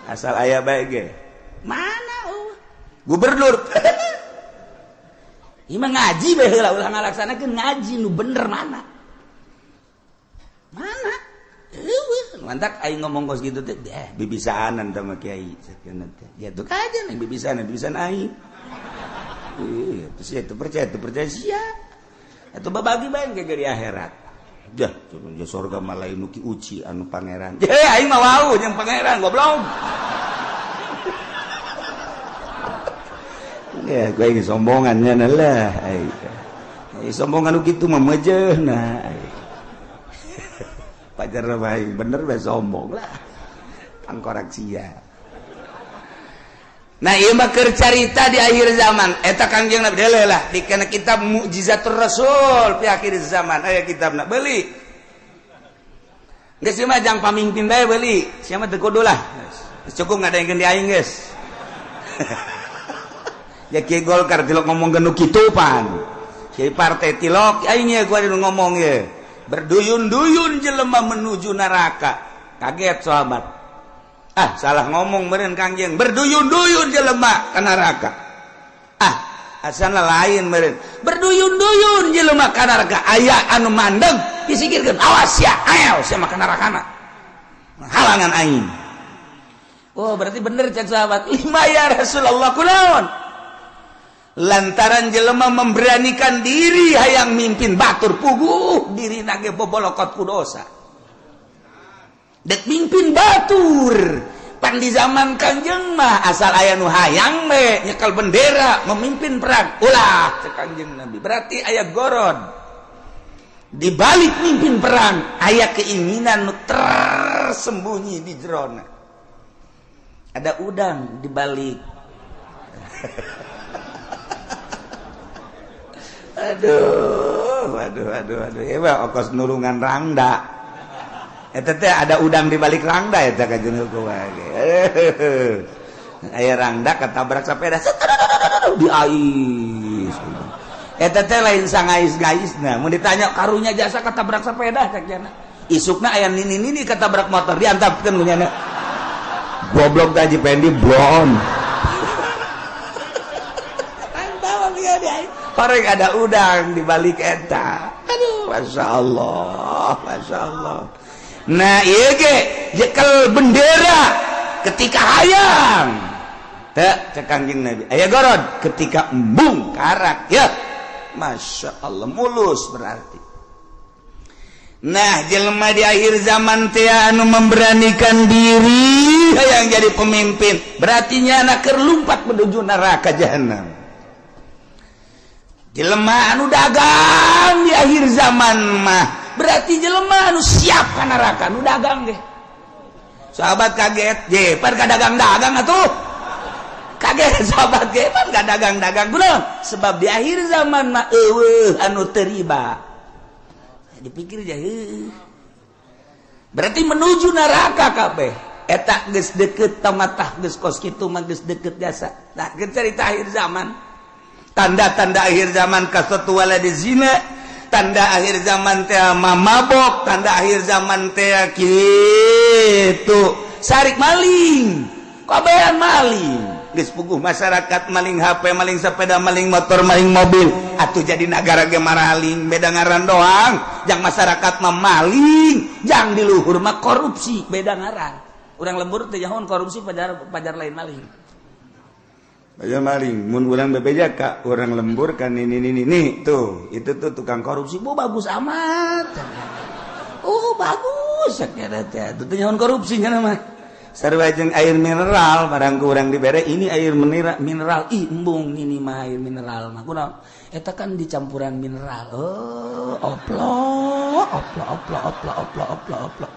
Asal aya bae ge. Mana eueuh? Gubernur. Ieu mah ngaji bae heula ulah ngalaksanakeun ngaji nu bener mana? Mana? Eueuh, mantak aing ngomong kos kitu teh, bibisaanan teh mah kiai sakeuna teh. Ya tuh kaja nih bibisaanan, bibisaan aing. Iya, terus ya teu percaya sia. Atuh babagi bae ge di akhirat. Jah, turun surga malah nu ki uci anu pangeran. Je, aing mah wau jeung pangeran goblok. Ya, gue ini sombongannya lah. Aing sombongan nu kitu mah meujeuhna. Pajar bae bener bae sombong lah. Tangkorak sia. Nah, ieu mah keur carita di akhir zaman. Eta Kangjeng Nabi deuleu lah di kana kitab Mukjizatur Rasul fi akhir zaman. Aya kitabna beuli. Geus mah jang pamimpin bae beuli. Sia mah teu kudu lah. Geus cukup ngadengkeun di aing geus. Ya kiai Golkar tilok ngomong nu kitu pan. Kiai partai tilok aing ye gua nu ngomong ye. Berduyun-duyun jelema menuju neraka. Kaget sahabat. Ah, salah ngomong meureun Kangjeng. Berduyun-duyun jelema ka neraka. Ah, asana lain meureun. Berduyun-duyun jelema ka neraka. Aya anu mandeg disikirkeun. Awas sia, ayo sia mah ka nerakana. Halangan aing. Oh, berarti bener cek sahabat. Lima ya Rasulullah kunaon? Lantaran jelema memberanikan diri hayang mimpin batur puguh dirina ge bobolokot ku dosa. Dek mimpin batur pan di zaman Kangjeng mah asal aya nu hayang we nyekel bendera memimpin perang ulah cek Kangjeng Nabi berarti aya gorod di balik mimpin perang aya keinginan nu tersembunyi di jerona ada udang di balik. Aduh aduh aduh aduh ieu okos nulungan rangda. Eta teh ada udang di balik rangda eta ka jeung kumaha. Aya rangda ketabrak sepeda di ais. Eta teh lain sangais-gaisna. Mun ditanya karunya jasa ketabrak sepeda cak jana. Isukna aya nini-nini ketabrak motor diantapkeun ku nyana. Goblok teh Haji Pendi blon. Mantap dia di ais. Korek ada udang di balik eta. Aduh, masyaallah, masyaallah. Nah ieu ge jekel bendera ketika hayang teu cek Kangjeng Nabi aya gorod ketika embung karak ya Masya Allah mulus berarti. Nah jelema di akhir zaman teh anu memberanikan diri hayang jadi pemimpin berarti nyana keur lumpat menuju neraka jahanam. Jelema anu dagang di akhir zaman mah berarti jelema anu siap ka neraka nu dagang ge. Sahabat kaget, je pan ka dagang-dagang atuh. Kaget sahabat ge pan ka dagang-dagang kunaon? Sebab di akhir zaman mah eueuh anu teu riba. Dipikir je heuh. Berarti menuju neraka kabeh. Eta geus deukeut tamatah geus kos kitu mah geus deukeut jasa. Nah, geus carita akhir zaman. Tanda-tanda akhir zaman kasatu waladi zina, tanda akhir zaman teh mabok, tanda akhir zaman teh kitu sarik maling, kabehan maling. Geus puguh masyarakat maling HP, maling sepeda, maling motor, maling mobil. Atuh jadi nagara ge maraling, beda ngaran doang. Jang masyarakat mah maling, jang di luhur mah korupsi, beda ngaran. Urang lembur teh jahon korupsi pajar lain maling. Ayo maling, mun urang bebeja ka orang lembur kan ini ini nih tuh, itu tuh tukang korupsi, bu bagus amat. Oh bagus, sakira teh. Itu teh nyawan korupsinya mah. Sarua jeung air mineral, barang ku urang dibere ini air mineral, mineral ih embung ini mah air mineral mah. Kunaon? Eta kan dicampuran mineral. Oh, oplo, oplo, oplo, oplo, oplo, oplo, oplo.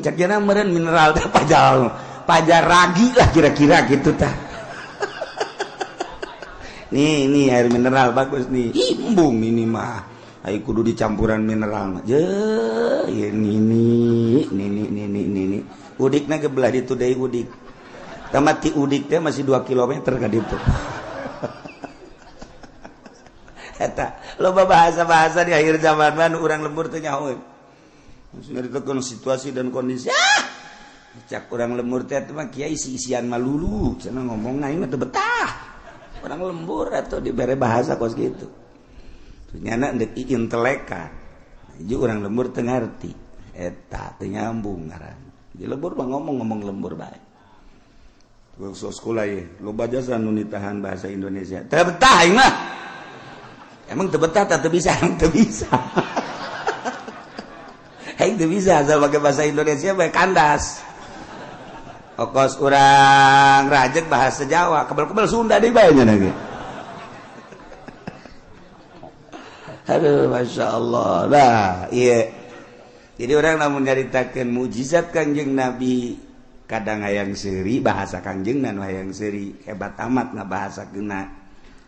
Cek jana meureun mineral teh pajal, pajar ragi lah kira-kira gitu tah. Nih, ini air mineral bagus nih. Embung ini mah. Ayo kudu dicampuran mineral mah. Je, ini ini ini ini ini ini. Udikna ge belah ditu deui udik. Tamat ti udik teh masih 2 km ka ditu. Eta loba bahasa-bahasa di akhir zaman mah nu urang lembur teh nyahoeun. Maksudnya situasi dan kondisi. Ah! Cak urang lembur teh mah kiai isi-isian malulu, cenah ngomong aing mah teu betah. Orang lembur atau dibere bahasa kos gitu. Nyana ndek intelekan. Ju orang lembur teu ngarti. Eta teu nyambung ngaran. Di lembur mah ngomong-ngomong lembur bae. Sok sekolah ye, loba jasa nu nitahan bahasa Indonesia. Teu betah aing mah. Emang teu betah teu bisa, emang teu bisa. Aing teu bisa asal pakai bahasa Indonesia bae kandas. Okos urang rajek bahasa Jawa, kebel-kebel Sunda deui bae nya ge. Aduh, Masya Allah. Nah, iya. Jadi orang lamun nyaritakeun mukjizat Kangjeng Nabi, kadang hayang seuri bahasa Kangjeng nu hayang seuri, hebat amat ngabahasakeunna.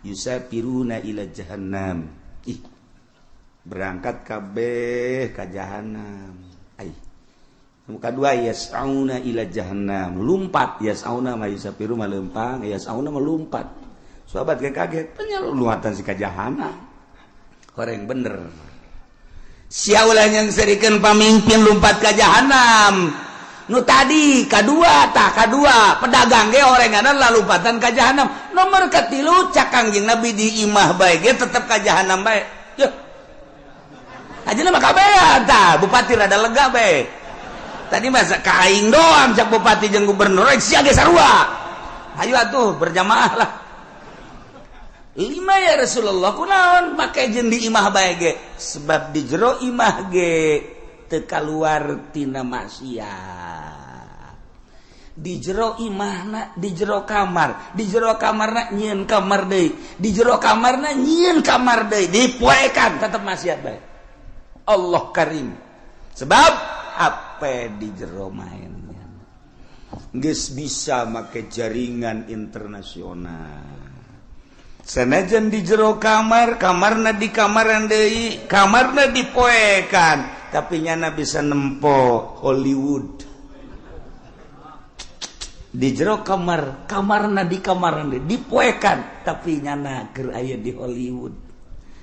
Yusafiruna ila jahannam. Ih. Berangkat kabeh ka jahannam. Ai. Muka dua yas'auna ila jahannam, lumpat yas'auna ma yusafiru malempang, yas'auna melumpat. Sahabat kaget, penyeluatan si ka jahannam. Horeng bener. Sia ulah yang serikeun pamimpin lumpat ka jahannam. Nu tadi kadua tah kadua pedagang ge horenganan lalumpatan ka jahannam. Nomor katilu cak Kangjeng Nabi di imah bae ge tetep ka jahannam bae. Yeuh. Ajeuna mah kabehan tah, bupati rada lega bae. Tadi masa ka aing doang cak bupati jeung gubernur rek sia ge sarua. Hayu atuh berjamaah lah. Lima ya Rasulullah kunaon make jeung di imah bae ge? Sebab di jero imah ge teu kaluar tina maksiat. Di jero imahna di jero kamar, di jero kamarna nyieun kamar deui, di jero kamarna nyieun kamar deui, dipoekan tetep maksiat bae. Allah karim. Sebab apa di jero mainnya geus bisa make jaringan internasional. Sanajan di jero kamar, kamarna di kamaran deui, kamarna dipoekan, tapi nyana bisa nempo Hollywood. Di jero kamar, kamarna di kamaran deui, dipoekan, tapi nyana keur aya di Hollywood.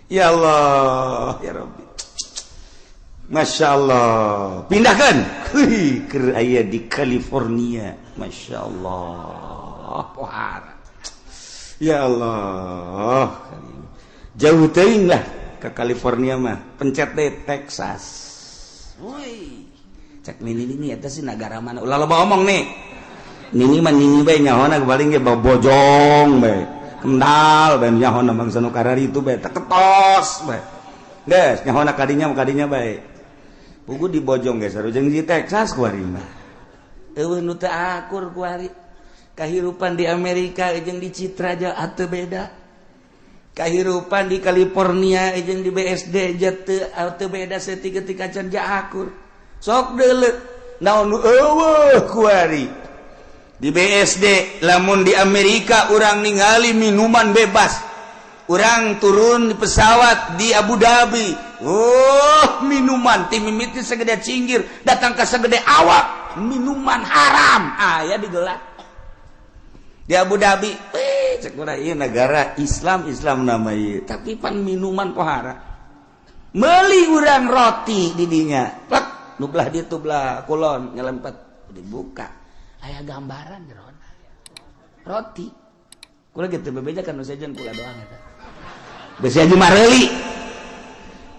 Ya Allah, ya Rabbi. Masya Allah, pindahkan keur aya di California. Masya Allah, pohara. Ya Allah, jauh teuing lah ke California mah, pencet deh Texas. Woi, cek nini nini eta sih negara mana? Ulah loba omong nih. Nini mah nini bae nyahona paling ge bojong bae. Kendal bae nyahona bangsa nu karari itu bae teketos bae. Geus nyahona kadinya kadinya bae. Pugu di bojong geus sarua jeung di Texas kuari mah. Eueuh nu teu akur kuari. Kahirupan di Amerika jeung di Citra aja ateu beda. Kahirupan di California jeung di BSD aja teu beda saeutik ketika can akur. Sok deuleu naon nu eueuh kuari. Di BSD lamun di Amerika urang ningali minuman bebas. Urang turun di pesawat di Abu Dhabi. Oh, minuman ti mimiti segede cinggir datang ke segede awak, minuman haram aya digelar. Di Abu Dhabi, cek urang ieu negara Islam, Islam nama ieu, tapi pan minuman pohara. Meuli urang roti di dinya. Plek, nu belah ditu belah kulon nyelempet dibuka. Aya gambaran jerona. Roti. Kula gitu bebeja kan nu sejen kula doang eta. Besi aja mareuli.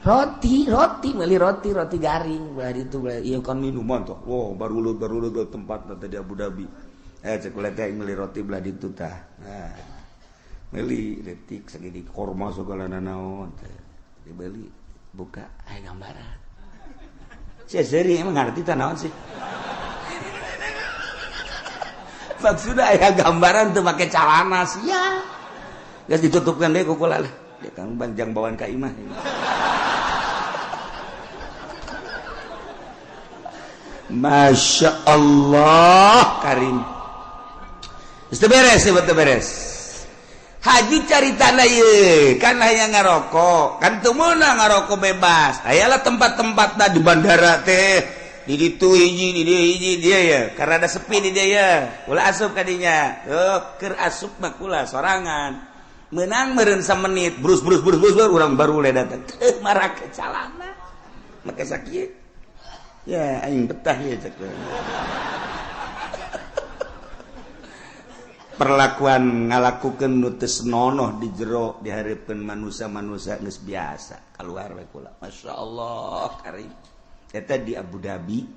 Roti, roti, meuli roti, roti garing belah ditu belah ieu kan minuman tuh. Wow, baru tempat tadi di Abu Dhabi. Cek kula teh meuli roti belah ditu tah. Nah, meuli detik segini korma segala nanaon teh. Dibeli, buka aya gambaran. Sia seuri emang ngarti tah naon sih? Maksudna aya gambaran teu make calana sia. Geus ditutupkeun deui ku kula lah. Dia kang banjang bawaan ka imah. Masya Allah Karim. Geus beres, teu beres. Haji cari tanah ye, kan hayang ngarokok, kan teu meunang ngarokok bebas. Ayalah tempat-tempatna di bandara teh, di ditu hiji, di dieu hiji dia ya, karena ada sepi di dia ya. Ulah asup ka dinya. Oh, keur asup mah kula sorangan. Menang meureun samenit, brus brus brus brus urang baru le datang. Teu marake calana. Make sakieu. Ya aing betah ya cek. Perlakuan ngalakukeun nu teu senonoh di jero dihareupeun manusia-manusia geus biasa keluar we kula. Masya Allah karim. Eta di Abu Dhabi,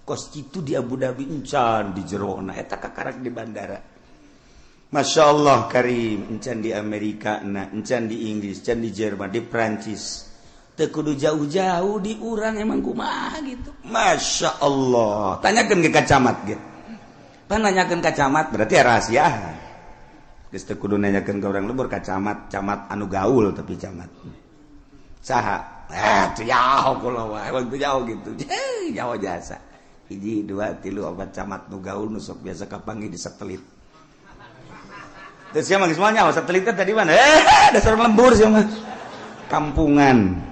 kos kitu di Abu Dhabi encan di jerona eta kakarak di bandara. Masya Allah karim, encan di Amerika na, encan di Inggris, encan di Jerman, di Prancis. Teu kudu jauh-jauh di urang emang kumaha gitu. Masya Allah. Tanyakeun ke camat ge. Pan nanyakeun ka camat berarti rahasia. Geus teu kudu nanyakeun ka urang lembur ka camat, camat anu gaul tapi camat. Saha? Teu jauh kula wae, emang teu jauh gitu. Jauh jasa. 1 2 3 4 camat nu gaul nu sok biasa kapanggih di satelit. Terus sia mah geus moal nyaho satelit teh di mana? Dasar lembur sia mah. Kampungan.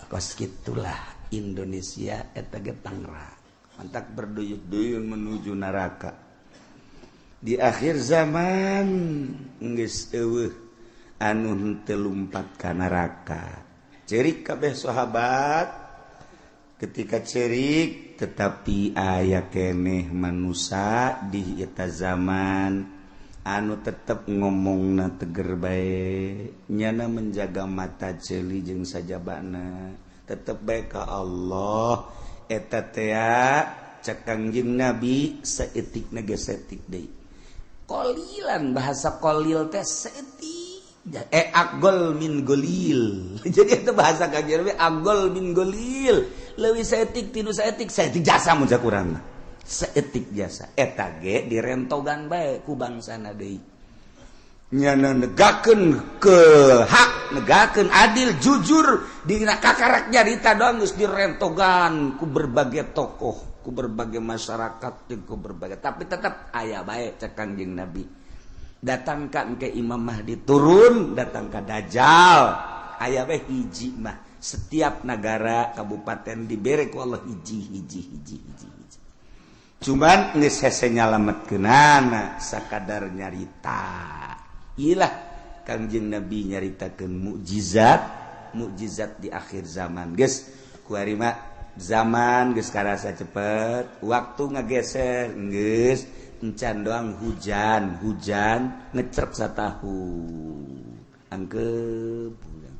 Kos gitulah Indonesia eta ge Tangerang. Mantak berduyun-duyun menuju neraka. Di akhir zaman geus eueuh anu henteu lumpat ka neraka. Cerik kabeh sahabat ketika cerik tetapi aya keneh manusia di eta zaman anu tetep ngomongna teger bae, nyana menjaga mata ceuli jeung sajabana tetep bae ka Allah. Eta tea cek Kangjeng Nabi saeutikna ge saeutik deui. Qalilan bahasa qalil teh saeutik, agol min golil. Jadi itu bahasa Kangjeng Nabi agol min golil, leuwih saeutik tinu saeutik, saeutik jasa mun cak urang mah. Saeutik jasa eta ge direntogan bae ku bangsana deui. Nyana negakeun ke hak, negakeun adil, jujur dina kakarak nyarita doang geus direntogan ku berbagai tokoh, ku berbagai masyarakat, jeung ku berbagai, tapi tetap aya bae cek Kangjeng Nabi. Datangkan ke Imam Mahdi turun, datang ka Dajjal, aya bae hiji mah. Setiap negara kabupaten dibere ku Allah hiji hiji hiji hiji. Cuman geus hese nyalametkeunana sakadar nyarita. Ilah Kangjeng Nabi nyaritakeun mukjizat, mukjizat di akhir zaman. Geus kuari mah zaman geus karasa cepet, waktu ngageser geus encan doang hujan, hujan ngecerp satahun. Angkep urang.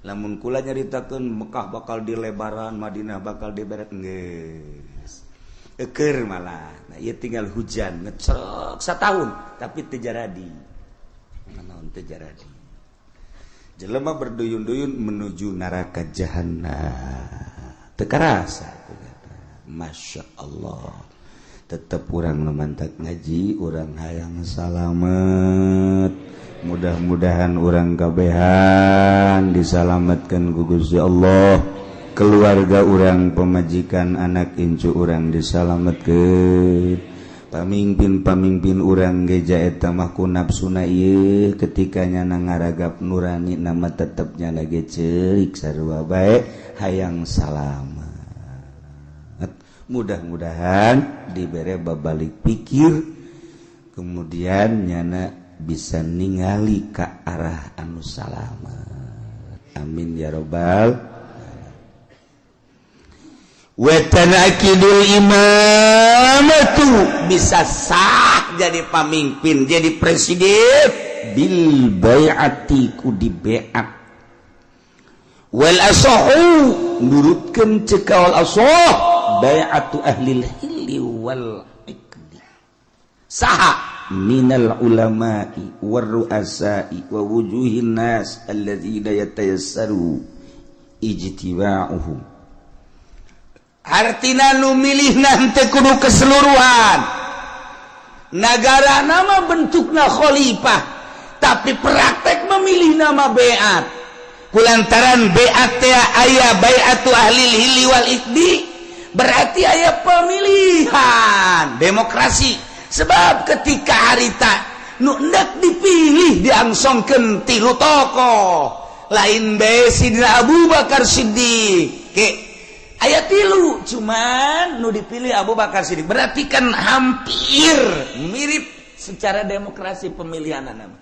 Lamun kula nyaritakeun Mekah bakal dilebaran, Madinah bakal diberet geus. Eker malah. Nah, ieu tinggal hujan ngecek satahun tapi teu jaradi. Naon teu jaradi. Jelema berduyun-duyun menuju neraka jahanam. Teu karasa Masya Allah. Tetep urang lumantak ngaji, urang hayang salamet. Mudah-mudahan urang kabehan disalametkeun ku Gusti Allah. Keluarga urang, pemajikan, anak incu urang disalametkeun. Pamimpin-pamimpin urang geja eta mah ku nafsuna ieu ketika nyana ngaragap nurani nama tetep nyana ge ceurik sarua bae hayang salamet. Mudah-mudahan dibere babalik pikir kemudian nyana bisa ningali ka arah anu salamet. Amin ya robbal. Wetanakidul imamatu bisa sah jadi pamimpin, jadi presiden bil bai'ati ku di bai'at. Wal asahu nurutkeun cekawal asah bai'atu ahlil hilli wal iqdi. Saha? Minal ulama'i warru'asai wa wujuhin nas alladzina yatayassaru ijtiba'uhum. Artina nu milih nanti kudu keseluruhan negara. Nama bentukna khalifah, tapi praktek memilih nama baiat. Kulantaran baiat aya baiatu ahli hilli wal iqdi, berarti aya pemilihan demokrasi. Sebab ketika harita nu hendak dipilih diangsongkeun tilu tokoh, lain bae Sidina Abu Bakar Siddiq ke aya tilu, cuman nu dipilih Abu Bakar Siddiq. Berarti kan hampir mirip secara demokrasi pemilihan nama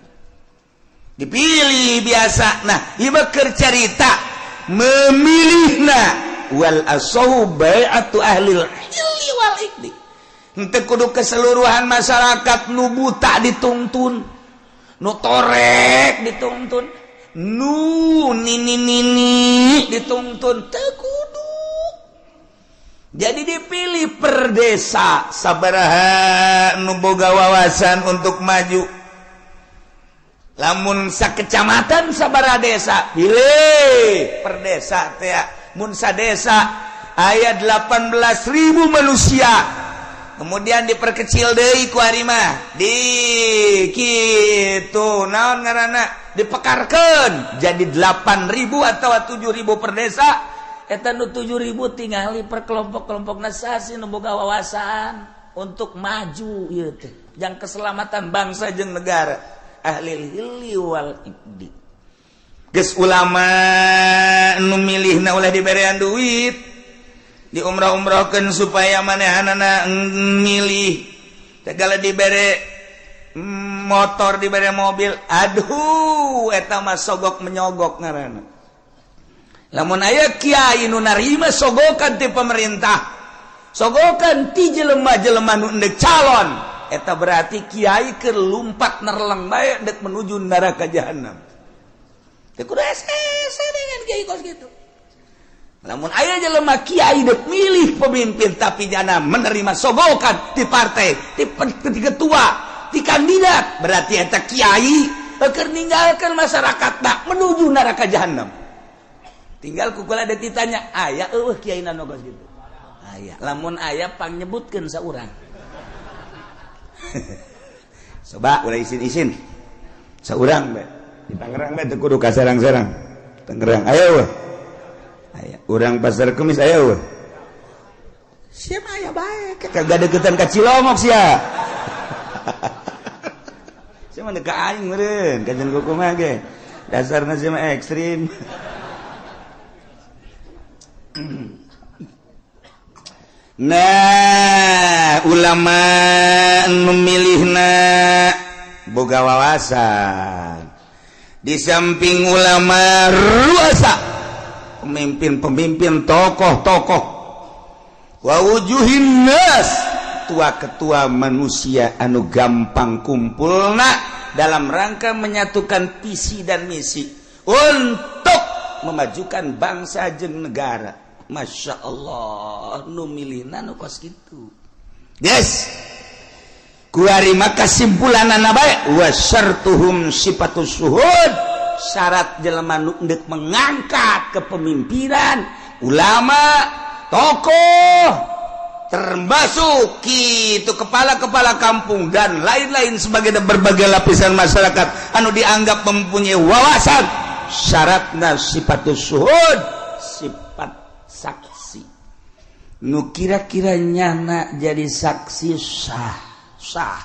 dipilih biasa. Nah, ieu keur carita memilihna wal asahu bai'atu ahli hilli wal iqdi. Henteu kudu keseluruhan masyarakat. Nu buta dituntun, nu torek dituntun, nu nini nini dituntun, teu kudu. Jadi dipilih per desa sabaraha nu boga wawasan untuk maju. Lamun sakecamatan sabaraha desa, pilih per desa teh. Mun sadesa aya 18.000 manusia, kemudian diperkecil deui ku ari mah di kitu, naon ngaranna, dipekarkeun jadi 8000 atau 7000 per desa. Eta nu 7000 tingali per kelompok-kelompok nasasi nu boga wawasan untuk maju ieu teh yang keselamatan bangsa jeung negara, ahli hilli wal iqdi. Geus ulama nu milihna ulah diberean duit, diumrah-umrahkeun supaya manehanana milih. Segala dibere motor, dibere mobil, aduh, eta mah sogok menyogok ngaranna. Lamun aya kiai nu narima sogokan ti pemerintah, sogokan ti jelema-jelema nu endek calon, eta berarti kiai keur lumpat nerleng bae dek menuju neraka jahanam. Teu kudu hese dengan kiai kos kitu. Namun aya jelema kiai dek milih pemimpin, tapi jana menerima sogokan di partai, di ketua, di kandidat, berarti eta kiai keur ninggalkeun masyarakat tak menuju neraka jahanam. Tinggal kukula ada ditanya, aya eueuh kiai nu kos kitu? Aya. Lamun aya, pangnyebutkeun saurang. Coba ulah isin-isin, saurang be di Tangerang be, teu kudu ka Serang-Serang. Tangerang aya eueuh? Aya. Urang Pasar Kemis aya eueuh? Siapa aya bae, kagak deketan ka Cilongok sia. Sia mah ka aing meureun, kajian kumaha ge. Dasarna sia mah ekstrim. Nah, ulama memilihna boga wawasan. Di samping ulama, ruasa, pemimpin-pemimpin, tokoh-tokoh, wa wujuhin nas, ketua-ketua manusia anu gampang kumpulna dalam rangka menyatukan visi dan misi untuk memajukan bangsa jeung negara. Masya Allah, nu milihna nu kos kitu. Yes, kuari maka kesimpulanana bae wa syartuhum sifatus syuhud. Syarat jelema nu endek mengangkat kepemimpinan, ulama, tokoh, termasuk itu kepala-kepala kampung dan lain-lain sebagai berbagai lapisan masyarakat anu dianggap mempunyai wawasan, syaratna sifatus syuhud, sifat saksi. Nu kira-kira nyana jadi saksi sah sah,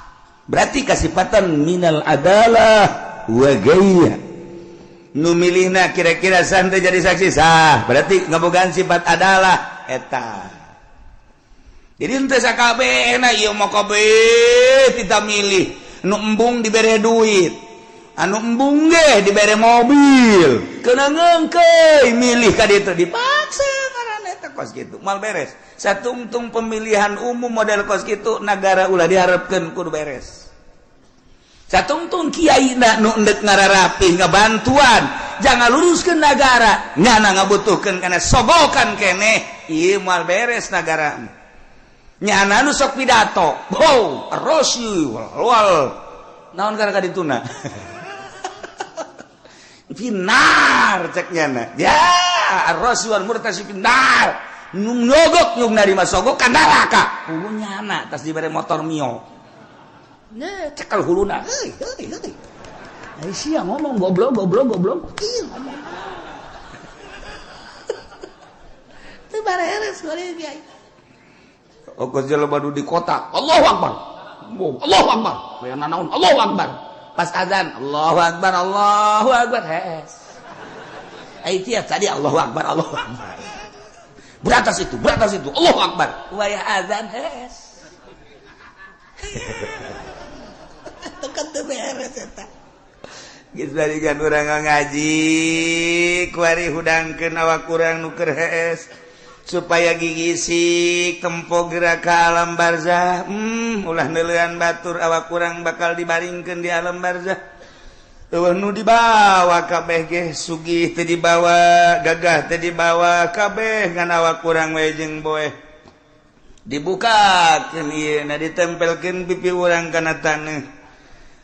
berarti kasifatan minal adalah wa gaya. Nu milihna kira-kira santai jadi saksi sah, berarti ngabogaan sifat adalah eta. Jadi ente sakabehna ieu mah kabeh kita milih. Nu embung dibere duit, anu embung ge dibere mobil, kena ngengkeuy milih ka ditu, dipaksa ngaranna eta kos kitu. Moal beres satungtung pemilihan umum model kos kitu. Negara ulah diharapkeun kudu beres. Satungtung kiai na nu endek ngararapih ngabantuan jangan luruskeun negara, ngana ngabutuhkeun kana sogokan keneh, ieu moal beres negara. Nyana nu sok pidato. Wow, rosi wal. Naon kana ka dituna? Finar cek nyana. Ya, rosi wal murtasi finar. Nyogok nyug narima sogok ka neraka. Hulu nyana tas dibere motor Mio. Nah, cekel huluna. Heuy, heuy, heuy. Ai sia ngomong goblok goblok goblok. Ih, ngomong. Teu bareres goreng kiai. Okos jelema nu di kota, Allahu Akbar. Allahu Akbar. Aya nanaon Allahu Akbar. Pas azan, Allahu Akbar, Allahu Akbar. Hees. Ai tiap tadi Allahu Akbar, Allahu Akbar. Beratas itu, Allahu Akbar. Wayah azan hees. Tekan teu beres eta. Geus balikan urang ngaji, kuari hudangkeun awak urang nu keur hees. Supaya gigisik tempo gerak ke alam barzah, ulah neuleuan batur awak kurang bakal dibaringkeun di alam barzah. Eueuh nu dibawa kabeh ge sugih teu dibawa, gagah teu dibawa kabeh ngan awak kurang we jeung boeh. Dibukakeun ieu na ditempelkeun pipi urang kana taneuh.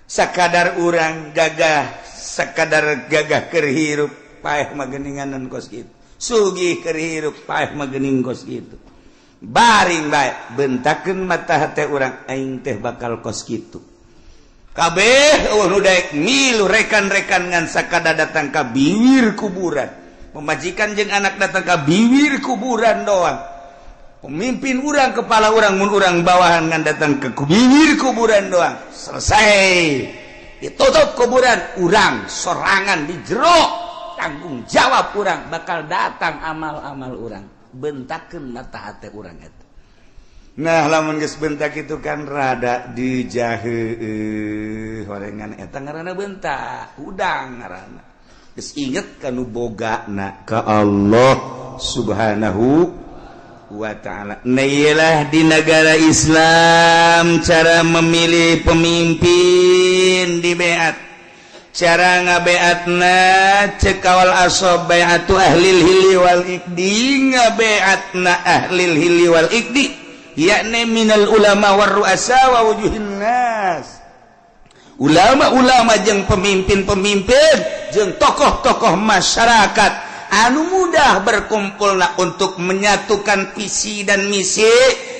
Sakadar urang gagah, sakadar gagah keur hirup paeh mah geuninganan kos kitu. Sugih keur hirup paeh mah geuning kos kitu. Baring bae bentakeun mata hate urang aing teh bakal kos kitu. Kabeh eueuh nu daek milu rekan-rekan ngan sakada datang ka biwir kuburan. Pemajikan jeung anak datang ka biwir kuburan doang. Pemimpin urang kepala urang mun urang bawahan ngan datang ke biwir kuburan doang. Selesai. Ditutup kuburan urang sorangan di jero. Tanggung jawab urang bakal datang amal-amal urang bentakeun mata hate urang eta. Nah lamun geus bentak itu kan rada dijaheueuh horengan eta ngaranna bentak hudang ngaranna. Geus inget ka nu bogana ka Allah Subhanahu wa ta'ala. Nah iyalah di negara Islam cara memilih pemimpin di beat. Cara ngabeatna cek kawal asob bai'atu ahlil hilli wal iqdi, ngabeatna ahlil hilli wal iqdi yakni minal ulama war ru'asa wa wujuhin nas. Ulama-ulama jeung pemimpin-pemimpin jeung tokoh-tokoh masyarakat anu mudah berkumpulna untuk menyatukan visi dan misi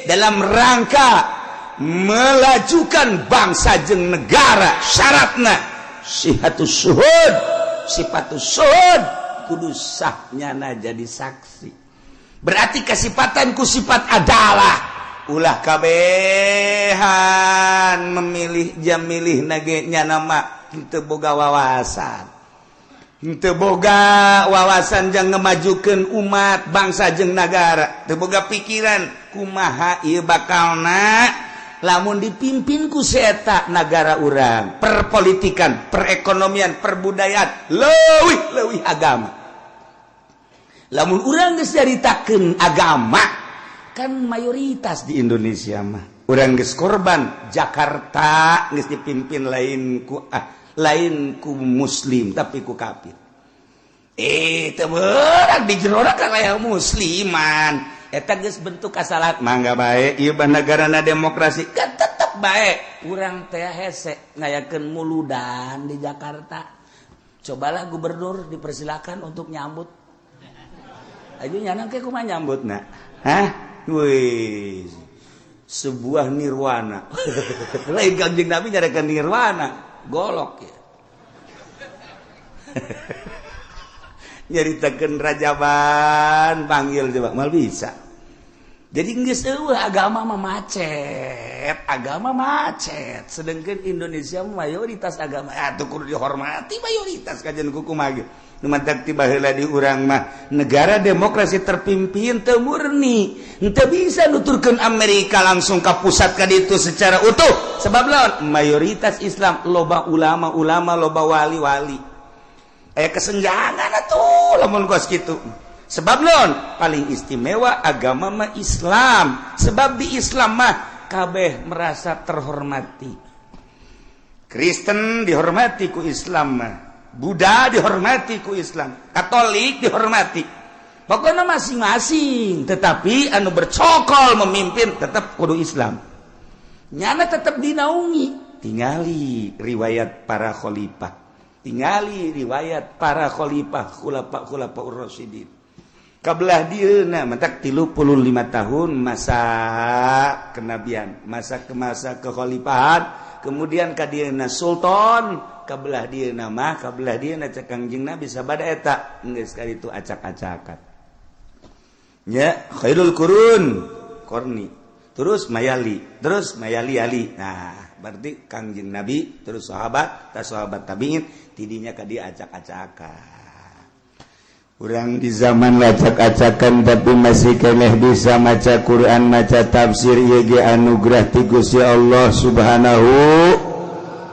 dalam rangka melajukan bangsa jeung negara. Syaratna sihatus suhud, sifatus suhud, kudu sahnyana jadi saksi. Berarti kesipatan ku sifat adalah ulah kabehan memilih jam milih nage nyana mah henteu boga wawasan. Henteu boga wawasan jang ngemajukeun umat, bangsa jeung nagara. Teu boga pikiran kumaha ieu bakalna lamun dipimpin ku si eta nagara urang, perpolitikan, perekonomian, perbudayaan, leuwih-leuwih agama. Lamun urang geus nyaritakeun agama, kan mayoritas di Indonesia mah urang geus korban Jakarta geus dipimpin lain ku muslim tapi ku kafir. Teu beurang di jero kan aya musliman. Eta geus bentuk kasalahan mangga bae ieu bah nagarana demokrasi kan tetep bae urang teh hese ngayakeun muludan di Jakarta. Cobalah gubernur dipersilakan untuk nyambut. Ayo nyana ke kumaha nyambutna? Hah? Wih, sebuah nirwana. Lain Kanjeng Nabi nyarekan nirwana, golok ya. Nyaritakeun rajaban panggil coba mal bisa. Jadi geus eueuh agama mah macet, agama macet. Sedangkan Indonesia mayoritas agama atuh kudu dihormati mayoritas kajian kumaha ge. Nu mantak tiba heula di urang mah negara demokrasi terpimpin teu murni. Henteu bisa nuturkeun Amerika langsung ka pusat ka ditu secara utuh. Sebab lawan mayoritas Islam loba ulama-ulama, loba wali-wali. Aya kesenjangan atuh lamun kos kitu. Sebab non paling istimewa agama mah Islam. Sebab di Islam mah kabeh merasa terhormati. Kristen dihormati ku Islam mah, Buddha dihormati ku Islam, Katolik dihormati. Pokoknya masing-masing, tetapi anu bercokol memimpin tetap kudu Islam. Nyana tetap dinaungi. Tingali riwayat para khalifah. Tingali riwayat para khalifah khulafa ur-rasyidin. Kabelah dieuna mentak 35 tahun masa kenabian, masa ke masa kekhalifahan, kemudian ka dieuna sultan, kabelah dieuna mah kabelah dieuna cek Kangjeng Nabi sabada eta geus kali itu acak-acakan. Nya khairul qurun qarni, terus mayali ali. Nah, berarti Kangjeng Nabi terus sahabat, tas sahabat tabiin tidinya ka dieu acak-acakan. Urang di zaman lacak-acakan tapi masih keneh bisa maca Quran, maca tafsir ieu ge anugerah ti Gusti Allah Subhanahu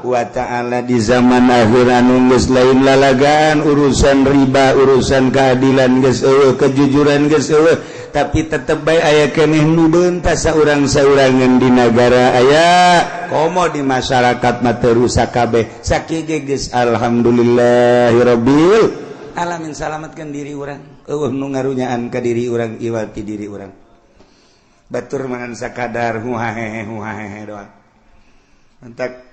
wa ta'ala. Di zaman akhir anu geus lain lalagaan urusan riba, urusan keadilan geus eueuh, kejujuran geus eueuh, tapi tetep bae aya keneh nu beuntas saurang-saurangan di nagara aya komo di masyarakat mah teu rusak kabeh. Sakieu ge geus alhamdulillahirabbil alamin, salamatkan diri urang, eueuh nu ngarunyaan ka diri urang, iwal ti diri urang. Batur mangan sakadar huhahehe huhahehe doang. Entak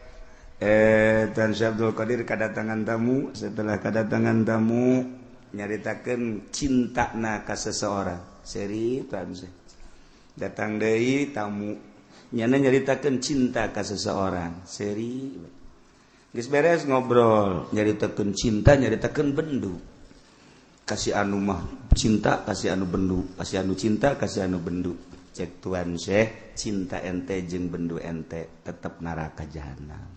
Tan Syekh Abdul Qadir kadatangan tamu, setelah kadatangan tamu nyaritakeun cintana ka seseorang. Seri Tan Syekh. Datang deui tamu, nyana nyaritakeun cinta ka seseorang. Seri geus beres ngobrol, nyaritakeun cinta, nyaritakeun bendu. Kasih anu mah cinta, kasih anu bendu, kasih anu cinta, kasih anu bendu. Cek Tuan Syekh, cinta ente jeung bendu ente tetep neraka jahanam.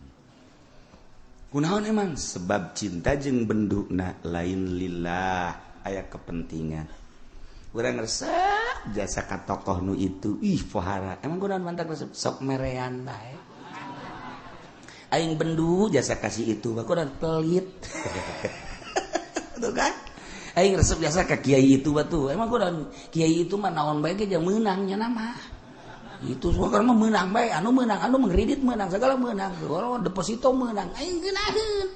Kunaon emang? Sebab cinta jeung benduna lain lillah, aya kepentingan. Urang resep jasa ka tokoh nu itu, ih pohara. Emang kunaon mantak resep sok merean bae. Aing bendu jasa kasih itu, aku dan pelit. Tuh kan? Aing resep jasa ka kiai itu batu. Emang kunaon kiai itu mah naon bae ge jeung meunang nya mah. Itu semua mah meunang bae, anu meunang, anu mengkredit meunang, segala meunang. Kalau deposito meunang, aing geunaheun.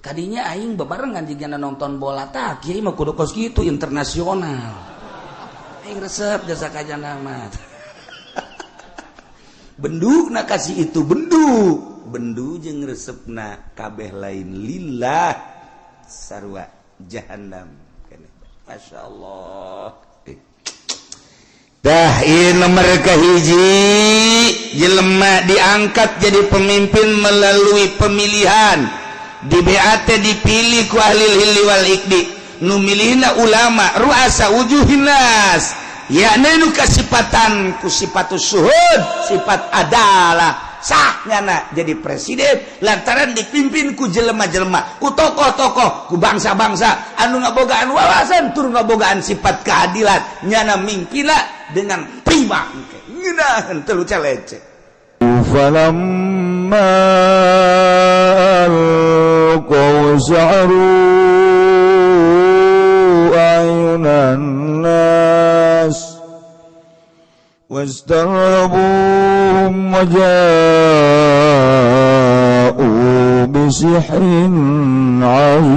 Kadinya aing bebarengan jigana nonton bola tah, kiai mah kudu kos kitu internasional. Aing resep jasa ka jana mah. Bendu na kasih itu bendu. Bendu jeung resepna kabeh lain lillah sarua jahannam. Masya Allah. Dah ieu nomor kahiji jelema diangkat jadi pemimpin melalui pemilihan. Di BAT dipilih ku ahli hilli wal ikdi, nu milihna ulama ruasa wujuhin nas, yakni nu kasipatan ku sifatus suhud, sifat adalah sahnyana jadi presiden lantaran dipimpin ku jelema-jelema, ku tokoh-tokoh, ku bangsa-bangsa anu ngabogaan wawasan tur ngabogaan sifat keadilan, nyana mingpina dengan prima ngeunaheun teu lecek. Falamma alqaw sa'ru ayunan nas واسترهبوهم وجاءوا بسحر عظيم.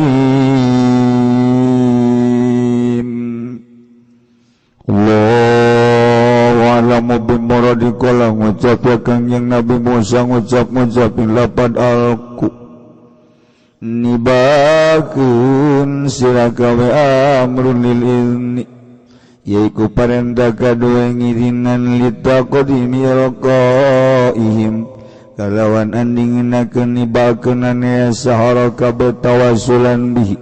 الله أعلم بمراد kala ngucap ya Kangjeng Nabi Musa ngucap-ngucapin lapad alku nibakeun sira kawe amrun lil izni yaiku parenta kadue ngirinan litaqdimi alqaihim kalawan andinginakeun nibakeunane sahara kabeh tawassulan bihi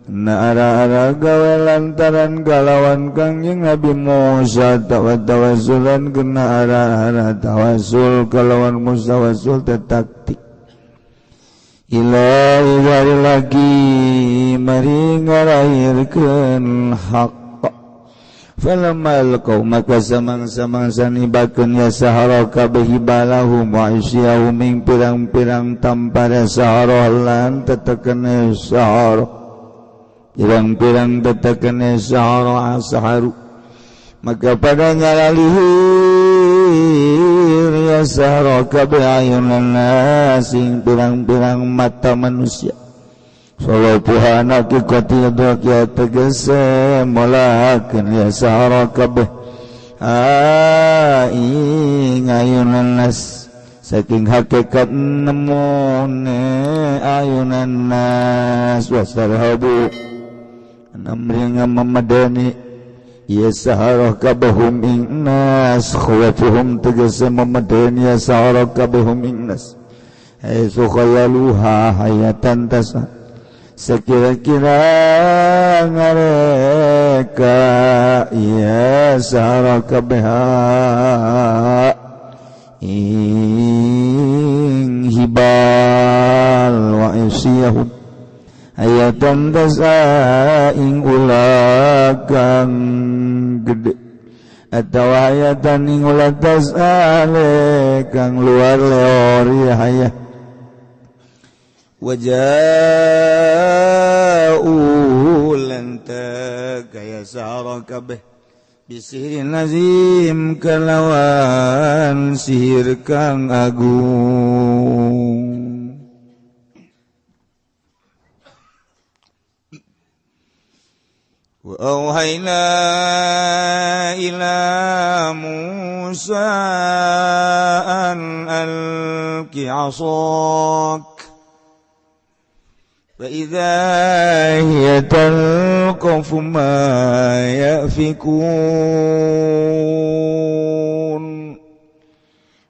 na ara-ara gawe lantaran kalawan Kangjeng Nabi Musa tawassulan kena ara-ara tawassul kalawan mustawassul taktik ila wari lagi mari ngarahirkeun hak. Falamma alqaw maka samang-samangsa nibakeun ya sahara kabeh hibalahum wa isyahum ing pirang-pirang tampara sahara lan tetekene sahara pirang-pirang tetekene sahara asaharu maka pada ngalalihir ya sahara kabeh ayunan nas ing pirang-pirang mata manusia. Salapuhan haqiqati ya tegese molakeun ya sahara kabeh ing ayunan nas saking hakikat nemune ayunan nas wasarhabu namringa memadani ya sahara kabehum ing nas khawafuhum tegese memadani ya sahara kabehum ing nas haitsu khayaluha hayatan tasa sekira-kira ngareka ya sahara kabeha ing hibal wa isiyahum hayatan tasa ing ulah kang gede atau hayatan ing ulah tasa kang luar leor ya hayah waja'u lan kaya sahara kabeh bisihirin azim kalawan sihir kang agung. Wa auhayna ila Musa an alqi 'asak فإذا هي تلقف ما يأفكون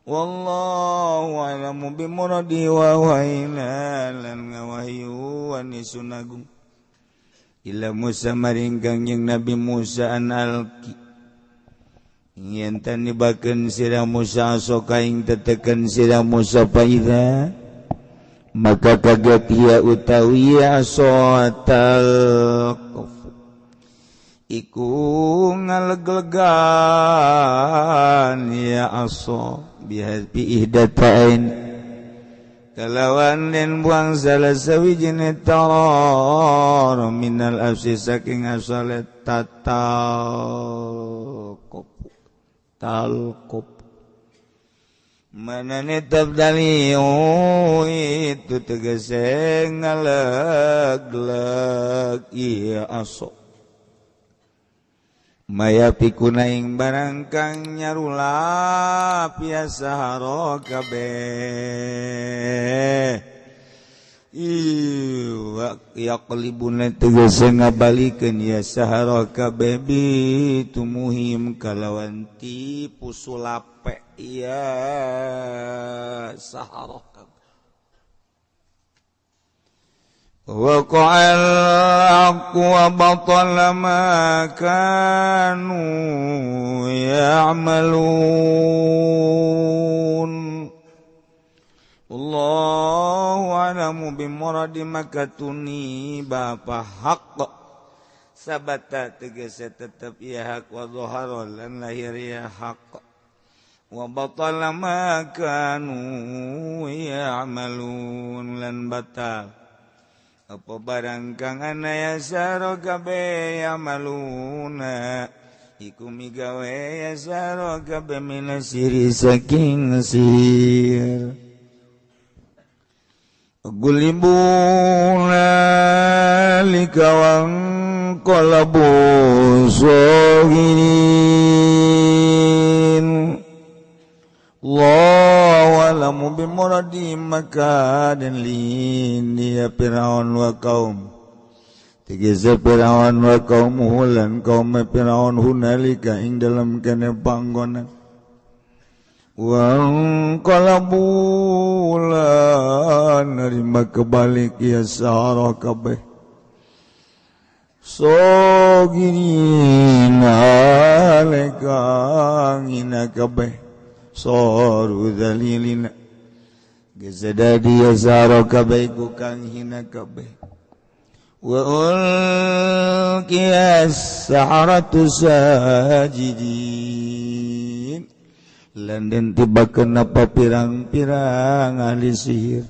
والله أعلم بمراده وأوحينا lan ngawahyuan isun agung ila Musa maring Kangjeng Nabi Musa an alqi yen tan nibakeun sira Musa soka ing teteken sira Musa faida maka kaget ia utawi asotal iku ngaleglegan ya aso bihadbi ihdatain kalawan den buang salah sawijine tarar minal afsi saking asale tatal talqop manane tabdali itu tegese ngalegleg iya aso maya pikuna ing barang kang nyarulap ya sahara kabeh yaqlibuna tegese ngabalikeun ya sahara kabeh bi tumuhim kalawan tipu sulape ya sahara waqa'al haqq wa batala ma kanu ya'malun. Allahu a'lamu bimuradi makatuni bapa haqq sabata tegese tetep ya haq wa dhahara lan lahir ya haqq wa batala ma kanu ya'malun lan batal apa barang kang ana ya saro kabeh yamaluna iku migawe ya saro kabeh minasiri saking sihir gulibuna likawan qalabu sogirin. Allahu a'lamu bimuradi maka dan lin ya Fir'aun wa kaum tegese Fir'aun wa kaumuhu lan kaum Fir'aun hunalika ing dalam kene panggonan wa qalabu lan nerima kebalik ya sahara kabeh sogirin alekang ina kabeh soru dzalilina gezadadi ya sahara kabeh iku kang hina kabeh wa ulqiyas saharatu sajidin lan den tibakeun apa pirang-pirang ahli sihir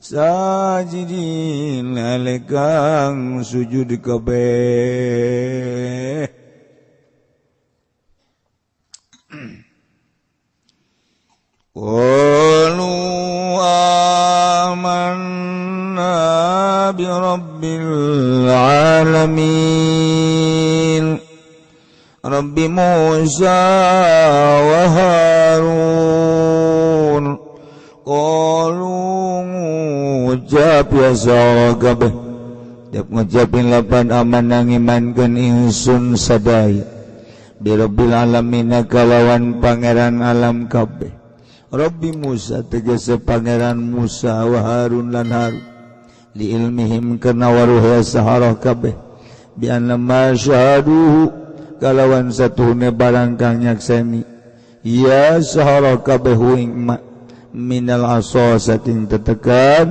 sajidin alekang sujud kabeh. Qalu amanna bi rabbil Rabbi Musa wa Harun qalu ngucap ya sahara kabeh dap ngucapin lapan aman ngimankeun ingsun sadaya bi rabbil alamin kalawan pangeran alam kabeh Rabbi Musa tegese pangeran Musa wa Harun lan Harun li ilmihim kana waruh ya sahara kabeh bi anna ma syahaduhu kalawan satuhune barang kang nyakseni ya sahara kabeh ing ma minal asa saking tetekan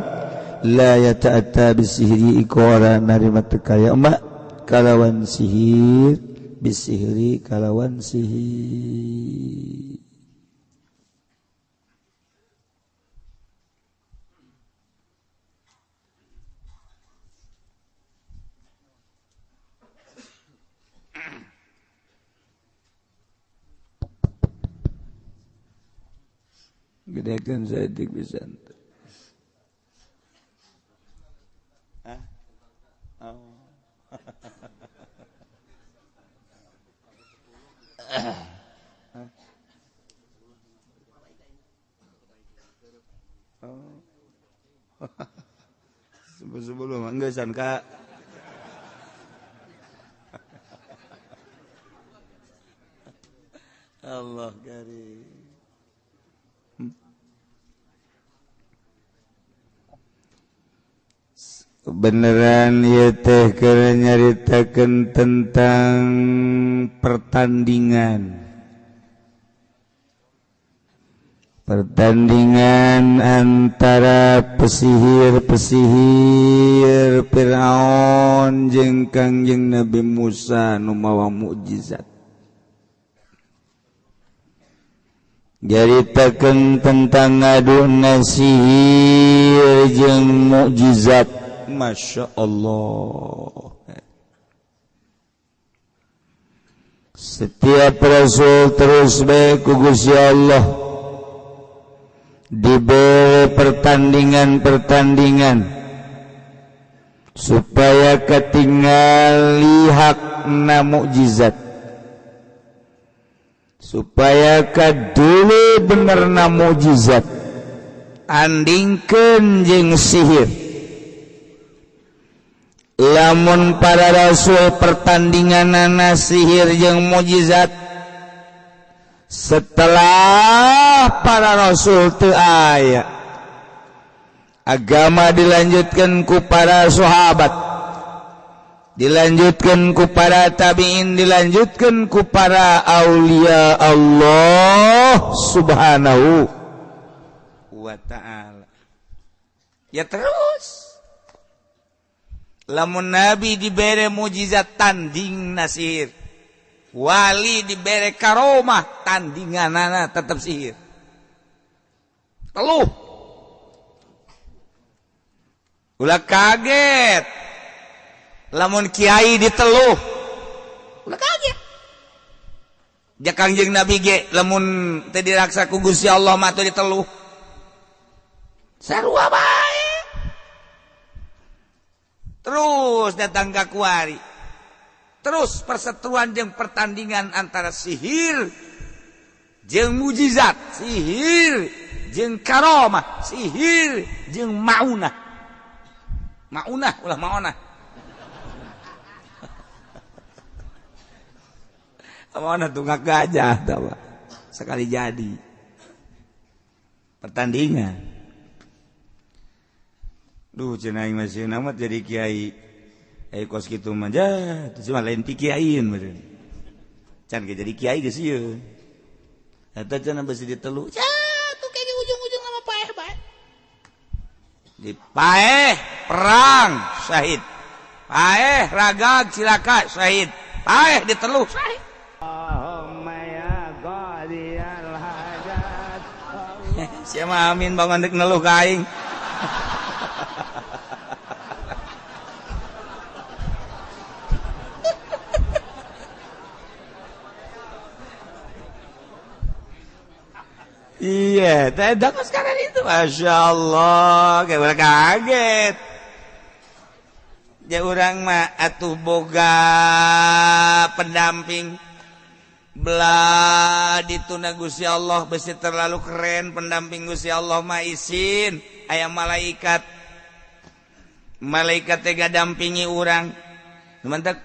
la yata'atta bisihri iku ora narima teka ya ma kalawan sihir bisihri kalawan sihir. Gedekan saeutik pisan. Hah? Oh. Oh. Sebelum enggak san Kak. Allah karim. Beneran ya teh keur nyaritakeun tentang pertandingan. Pertandingan antara pesihir-pesihir Fir'aun jeung Kangjeng Nabi Musa nu mawa mukjizat. Nyaritakeun tentang ngaduna sihir jeung mukjizat. Masya Allah. Setiap rasul terus bae ku Gusti Allah diberi pertandingan-pertandingan supaya ketinggali hakna mukjizat, supaya kadulu benerna mukjizat andingkeun jeung sihir. Lamun para rasul pertandinganana sihir jeung mukjizat, setelah para rasul teu aya, agama dilanjutkan ku para sahabat, dilanjutkan ku para tabi'in, dilanjutkan ku para aulia Allah subhanahu wa ta'ala. Ya terus lamun nabi dibere mukjizat tanding nasir, wali dibere karomah tandinganana tetap sihir. Teluh ulah kaget lamun kiai diteluh, ulah kaget. Ja Kangjeng Nabi ge lamun teu diraksa ku Gusti Allah mah teu diteluh. Sarua bae. Terus datang ka kuari. Terus perseteruan jeung pertandingan antara sihir jeung mujizat, sihir jeung karomah, sihir jeung maunah. Maunah ulah maonah. Maonah tunggak gajah tawa. Sekali jadi. Pertandingan. Duh cenah aing masih amat jadi kiai. Kos kitu mah jah, teu mah lain ti kiaiin meureun. Can ge jadi kiai geus ieu. Eta cenah besi ditelu. Cah, tuh kayaknya ujung-ujung sama paeh bae. Di paeh perang syahid. Paeh ragag cilaka syahid. Paeh diteluh syahid. Allahumma ya qadiyal hajat. Sia mah amin bangun deuk neluh ka aing. Iya, tidak sekarang itu, masya Allah, kayak orang kaget. Ya orang mah atuh boga pendamping. Belah dituna Gusti Allah besi terlalu keren pendamping Gusti Allah mah isin aya malaikat. Malaikat teh gadampingi urang. Mantak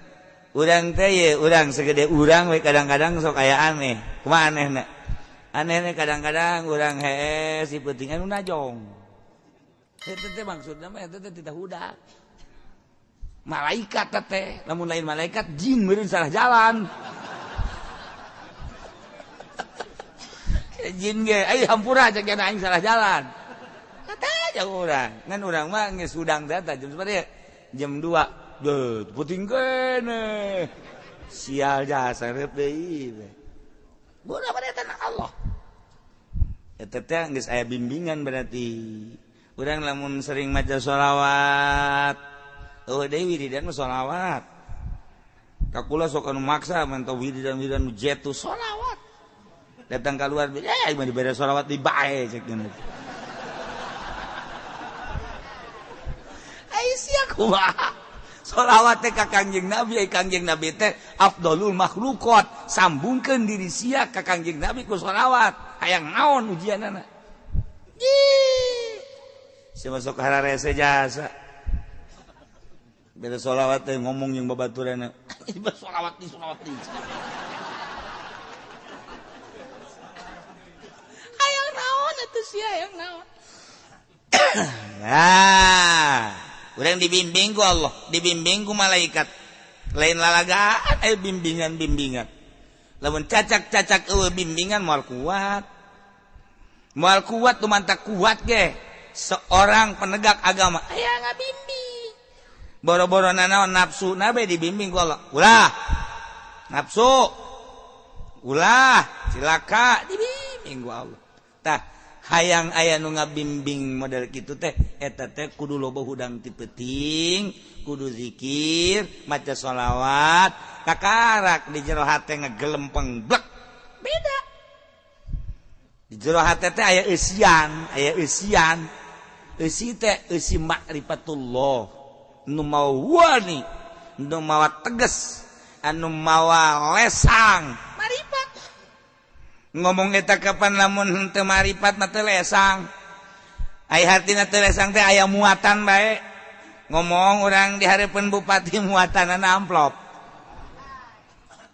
urang teh ye urang segede urang we kadang-kadang sok aya aneh. Kumaha anehna? Anehna kadang-kadang urang hee si peuting anu najong. Eta teh maksudna mah eta teh tidak hudak. Malaikat teh, lamun lain malaikat jin meureun salah jalan. Jin ge ai hampura cek aing salah jalan. Kata aja urang. Ngan urang mah geus hudang teh jam sabaraha? Jam 2. Deuh, puting keneh. Sial jasa reup deui. Bodoh pada tanah Allah. Eta teh geus aya bimbingan berarti. Urang lamun sering maca sholawat. Eueuh deui wiridan mah sholawat. Ka kula sok anu maksa mantau wiridan-wiridan nu jetu sholawat. Datang keluar, mah dibere sholawat di bae cek geuna. Ai sia kumaha? Sholawat teh ka Kangjeng Nabi, ai Kangjeng Nabi teh afdalul makhluqat. Sambungkeun diri sia ka Kangjeng Nabi ku sholawat. Hayang naon ujianana? Ih. Sia masuk hararese jasa. Bere sholawat teh ngomong jeung babaturanna. Sholawat di sholawat di. Hayang naon atuh sia hayang naon. Nah, urang dibimbing ku Allah, dibimbing ku malaikat. Lain lalagaan aya bimbingan-bimbingan. Lamun cacak-cacak eueuh bimbingan moal kuat. Moal kuat tu mantak kuat ge. Seorang penegak agama aya ngabimbing. Boro-boro nanaon nafsu nabe dibimbing ku Allah. Ulah. Nafsu. Ulah, cilaka dibimbing ku Allah. Tah, hayang aya nu ngabimbing model kitu teh eta teh kudu loba hudang ti peuting, kudu zikir, maca sholawat, kakarak di jero hate ngegelempeng blek. Beda. Di jero hate teh aya eusian, aya eusian. Eusi teh eusi makrifatullah. Nu mawa wani, nu mawa tegas, anu mawa lesang, maripat. Ngomong eta kapan lamun henteu maripat mah teu lesang. Ai hartina teu lesang teh aya muatan bae. Ngomong urang di hareupeun bupati muatanana amplop.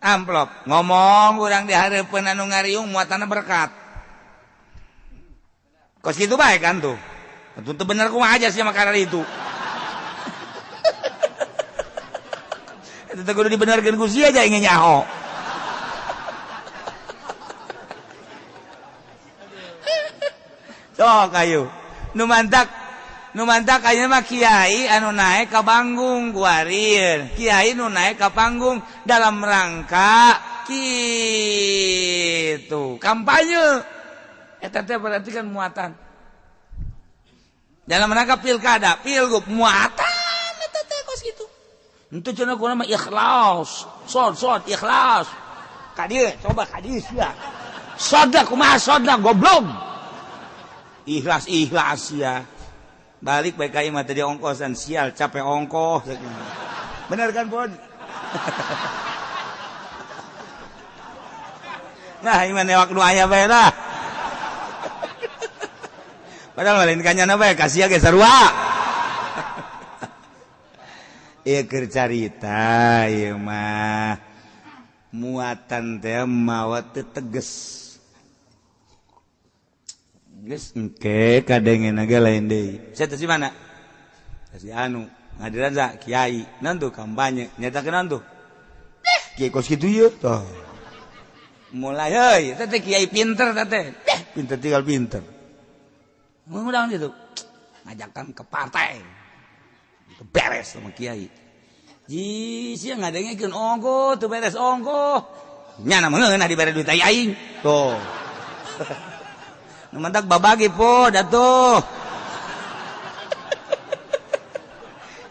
Amplop. Ngomong urang di hareupeun anu ngariung muatanna berkat. Kos kitu bae kan tuh. Tentu bener kumaha aja sih makanan itu. Eta teh kudu dibenerkeun ku sia aja ingin nyaho. Sok ayo. Nu mantak ayeuna mah kiai anu naik ka panggung kuarir. Kiai nu naik ka panggung dalam rangka kitu kampanye. Eta teh berarti kan muatan. Dalam rangka pilkada, pilgub muatan eta teh kos kitu. Entu cenah kuna mah ikhlas. Sod ikhlas. Ka dieu coba ka dieu sia. Sodna kumaha sodna goblok. Ikhlas ya. Balik baik ka imah tadi ongkosan sial capek ongkoh. Bener kan, Bon? Nah, imah newak nu aya bae lah. Padahal lain kanyana bae kasih ge sarua. Ieu keur carita ieu mah muatan teh mawa teu teges. Geus engke kadengeuna ge lain deui. Sia teh si mana? Si anu ngadiran sa kiai. Naon tuh kampanye nyatakeun naon tuh? Kiai kos kitu ieu tah. Mulai heuy eta teh kiai pinter teh teh. Pinter tinggal pinter. Ngundang gitu. Ngajakan ke partai. Beres sama kiai. Ji sia ngadengekeun ongkoh teu beres ongkoh. Nyana meunah dibere duit aing. Tuh. Nu mantak babagi po datuh.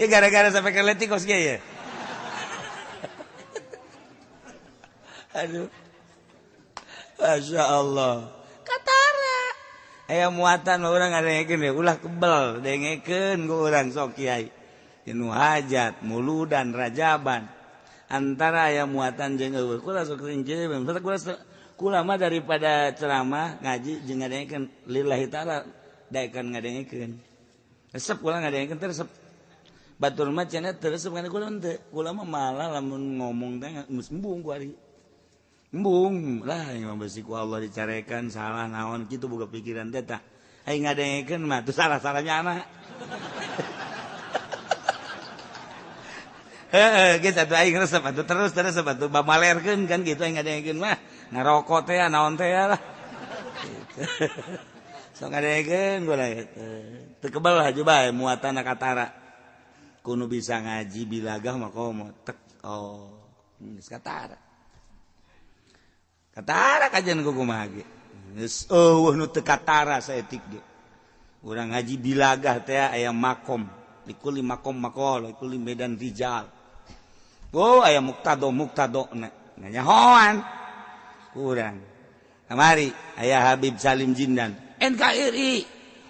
Ya gara-gara sampai ke letik kos kiai ya. Aduh. Masya Allah. Katara. Aya muatan mah urang ngadengekeun we ulah kebel dengekeun ku urang sok kiai. Nu hajat, muludan, rajaban. Antara aya muatan jeung eueuh. Kula sok sering kula mah daripada ceramah ngaji jeung ngadengekeun lillahi taala daekan ngadengekeun. Resep kula ngadengekeun teh resep. Batur mah cenah teu resep kana kula henteu. Kula mah malah lamun ngomong teh geus embung ku ari. Embung lah yang besi ku Allah dicarekan salah naon kitu boga pikiran teh tah. Aing ngadengekeun mah teu salah-salahnya anak. Heeh, geus atuh aing resep atuh terus resep atuh bamalerkeun kan kitu aing ngadengekeun mah. Ngarokok teh naon teh lah. Gitu. Sok ngadengekeun kula gitu. Teu kebel haju bae muatan katara. Kudu bisa ngaji bilagah mah komo tek oh geus katara. Katara kajian ku kumaha ge. Geus eueuh nu teu katara saeutik ge. Urang ngaji bilagah teh aya makom. Likuli makom maqal, likuli medan rijal. Oh aya muktado muktado na nyahoan kurang. Kamari aya Habib Salim Jindan NKRI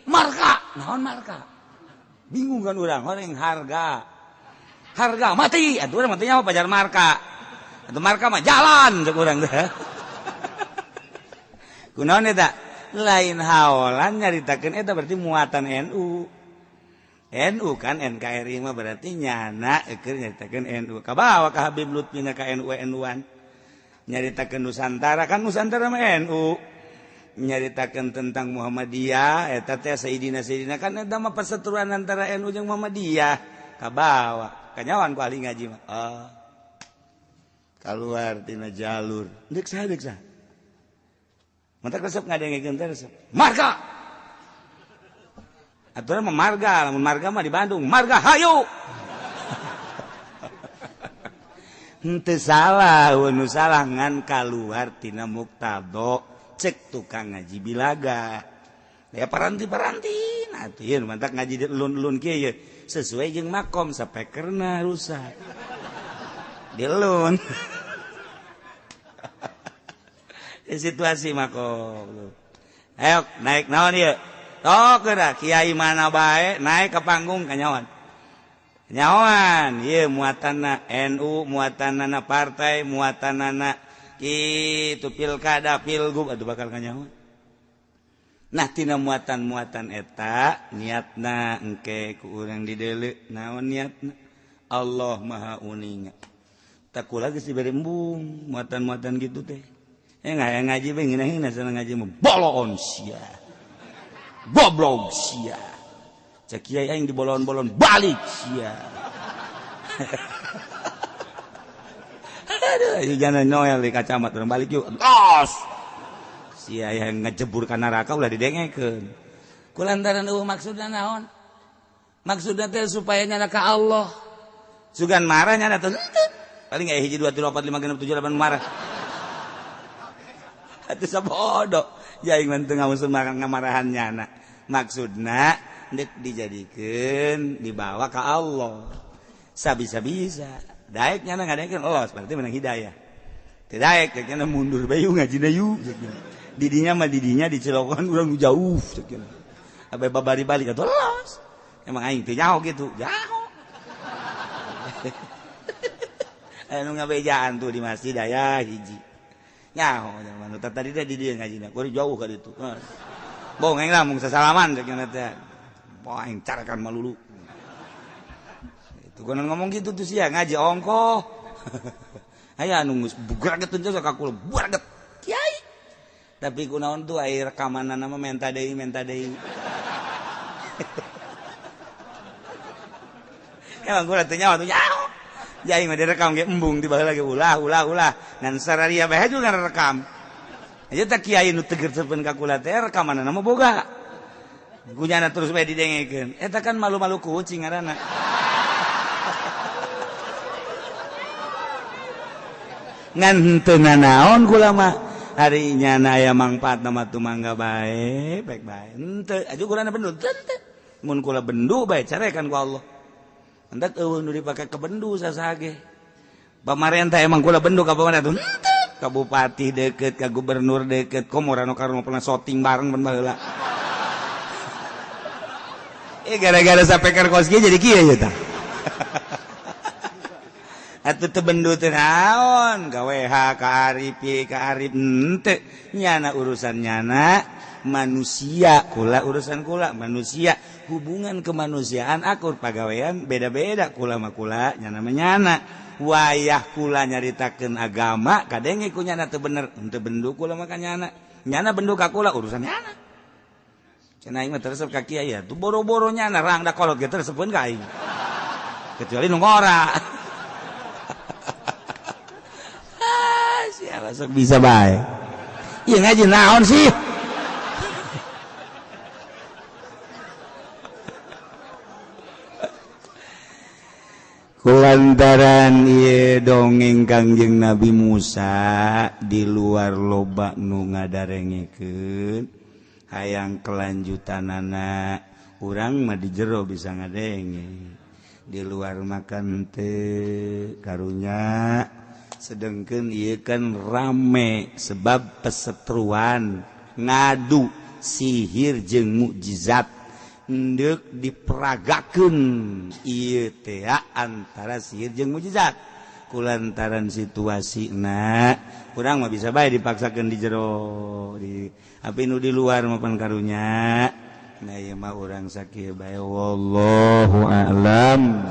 marka naon marka. Bingung kan urang horeng harga. Harga mati atuh urang matinya mah pajar marka. Atuh marka mah jalan cek urang teh. Kunaon eta? Lain haolan nyaritakeun eta berarti muatan NU. NU kan NKRI mah berarti nyana keur nyaritakeun NU. Kabawa ka Habib Lutfi na ka NU NU-an. Nyaritakeun Nusantara kan Nusantara mah NU. Nyaritakeun tentang Muhammadiyah eta teh Sayyidina Sayyidina kan eta mah perseteruan antara NU jeung Muhammadiyah. Kabawa. Kanyawan ku ahli ngaji mah. Oh. Kaluar tina jalur. Deuk saha deuk saha. Mantak resep ngadengekeun teh resep. Marga. Aturan mah marga, lamun marga mah di Bandung, marga hayu. Henteu salah, nu salah ngan kaluar tina muktado cek tukang ngaji bilaga. Ya paranti-paranti, nah atuh ieu mantak ngaji lun-lun kieu ye sesuai jeung makom sapekerna rusak. Dilun. Situasi makom. Ayo naik naon ieu? Tok geura kiai mana bae naik ke panggung kanyawan. Nyawan ieu muatanna NU, muatanna partai, muatanna kitu pilkada, pilgub atuh bakal kanyawan. Nah tina muatan-muatan eta niatna engke ku urang dideuleu naon niatna? Allah Maha Uninga. Tak kula geus dibere embung muatan-muatan gitu teh. Ngaji bae ngeunah-ngeunah sana ngaji mah bolon sia. Goblok sia. Cek kiai aing dibolon-bolon balik sia. Aduh, jangan Noel di kacamata urang balik yuk. Los. Sia yang ngejebur ka neraka ulah didengekeun. Kulantaran eueuh maksudna naon? Maksudna teh supaya nyana ka Allah. Sugan marah nyana teh. Paling aya 1 2 3 4 5 6 7 8 marah. Atuh sabodo. Ya aing mah teu ngamusun ngamarahan nyana. Maksudna deuk dijadikeun dibawa ka Allah. Sabisa-bisa. Daek nyana ngadaekeun los berarti menang hidayah. Teu daek nyana mundur bae yuk ngajina yuk. Didinya mah didinya dicelokan urang jauh cek cenah. Abe babari balik atuh los. Emang aing teu nyaho kitu. Nyaho. Anu ngabejaan tuh di masjid aya hiji. Nyaho zaman tadi teh di dieu ngajina. Kuari jauh ka ditu. Bohong aing lah mung sasalaman cek cenah teh. Boh aing carakan malulu. Itu konon ngomong gitu tuh sia ngaji ongkoh. Aya anu geus bugraget teh ka kula bugraget. Kiai. Tapi kunaon tuh air rekamanana mah menta deui menta deui. Emang kula teh nyaho tuh nyaho. Jai mah direkam ge embung tiba lagi ulah ulah ulah. Ngan sararia bae juga rekam. Aja teh kiai nu teger sepen ka kula teh rekamanana mah boga. Gunyana terus bae didengekeun. Eta kan malu-malu kucing ngaranna. Ngan henteu nanaon kula mah. Hari nyana aya mangfaat nama tumangga bae, baik bae. Henteu aju kulana bendu teu. Mun kula bendu bae carekan ku Allah. Hendak eueuh nu dipake ke bendu sasage. Pamarentah emang kula bendu ka pamarentah henteu. Ka bupati deket, ka gubernur deket, komo Rano Karno pernah syuting bareng ban baheula. Gara-gara sapeker kos kieu jadi kieu ya tah. Atuh teu bendu teu naon ka WH ka Arif ka Arif henteu nyana urusan nyana manusia kula urusan kula manusia hubungan kemanusiaan akur pagawean beda-beda kula mah kula nyana mah nyana wayah kula nyaritakeun agama kadenge ku nyana teu bener henteu bendu kula mah ka nyana nyana bendu ka kula urusan nyana cenah aing mah teu resep ka kiai ya tuh boro-boro nyana rangda kolot ge teu resepeun ka aing kecuali nu ngora. Ah, siapa sok bisa bae. Ieu ngaji naon sih? Kulantaran ieu dongeng Kangjeng Nabi Musa di luar loba nu ngadarengekeun hayang kelanjutanana urang mah di jero bisa ngadenge. Di luar makan teh karunya sedengkeun ieu kan rame sebab pesetruan ngadu sihir jeung mukjizat endek diperagakeun ieu teh antara sihir jeung mukjizat kulantaran situasina urang mah bisa bae dipaksakeun di jero di api nu di luar mah pan karunya. Nah, ieu mah urang sakieu bae wallahu a'lam.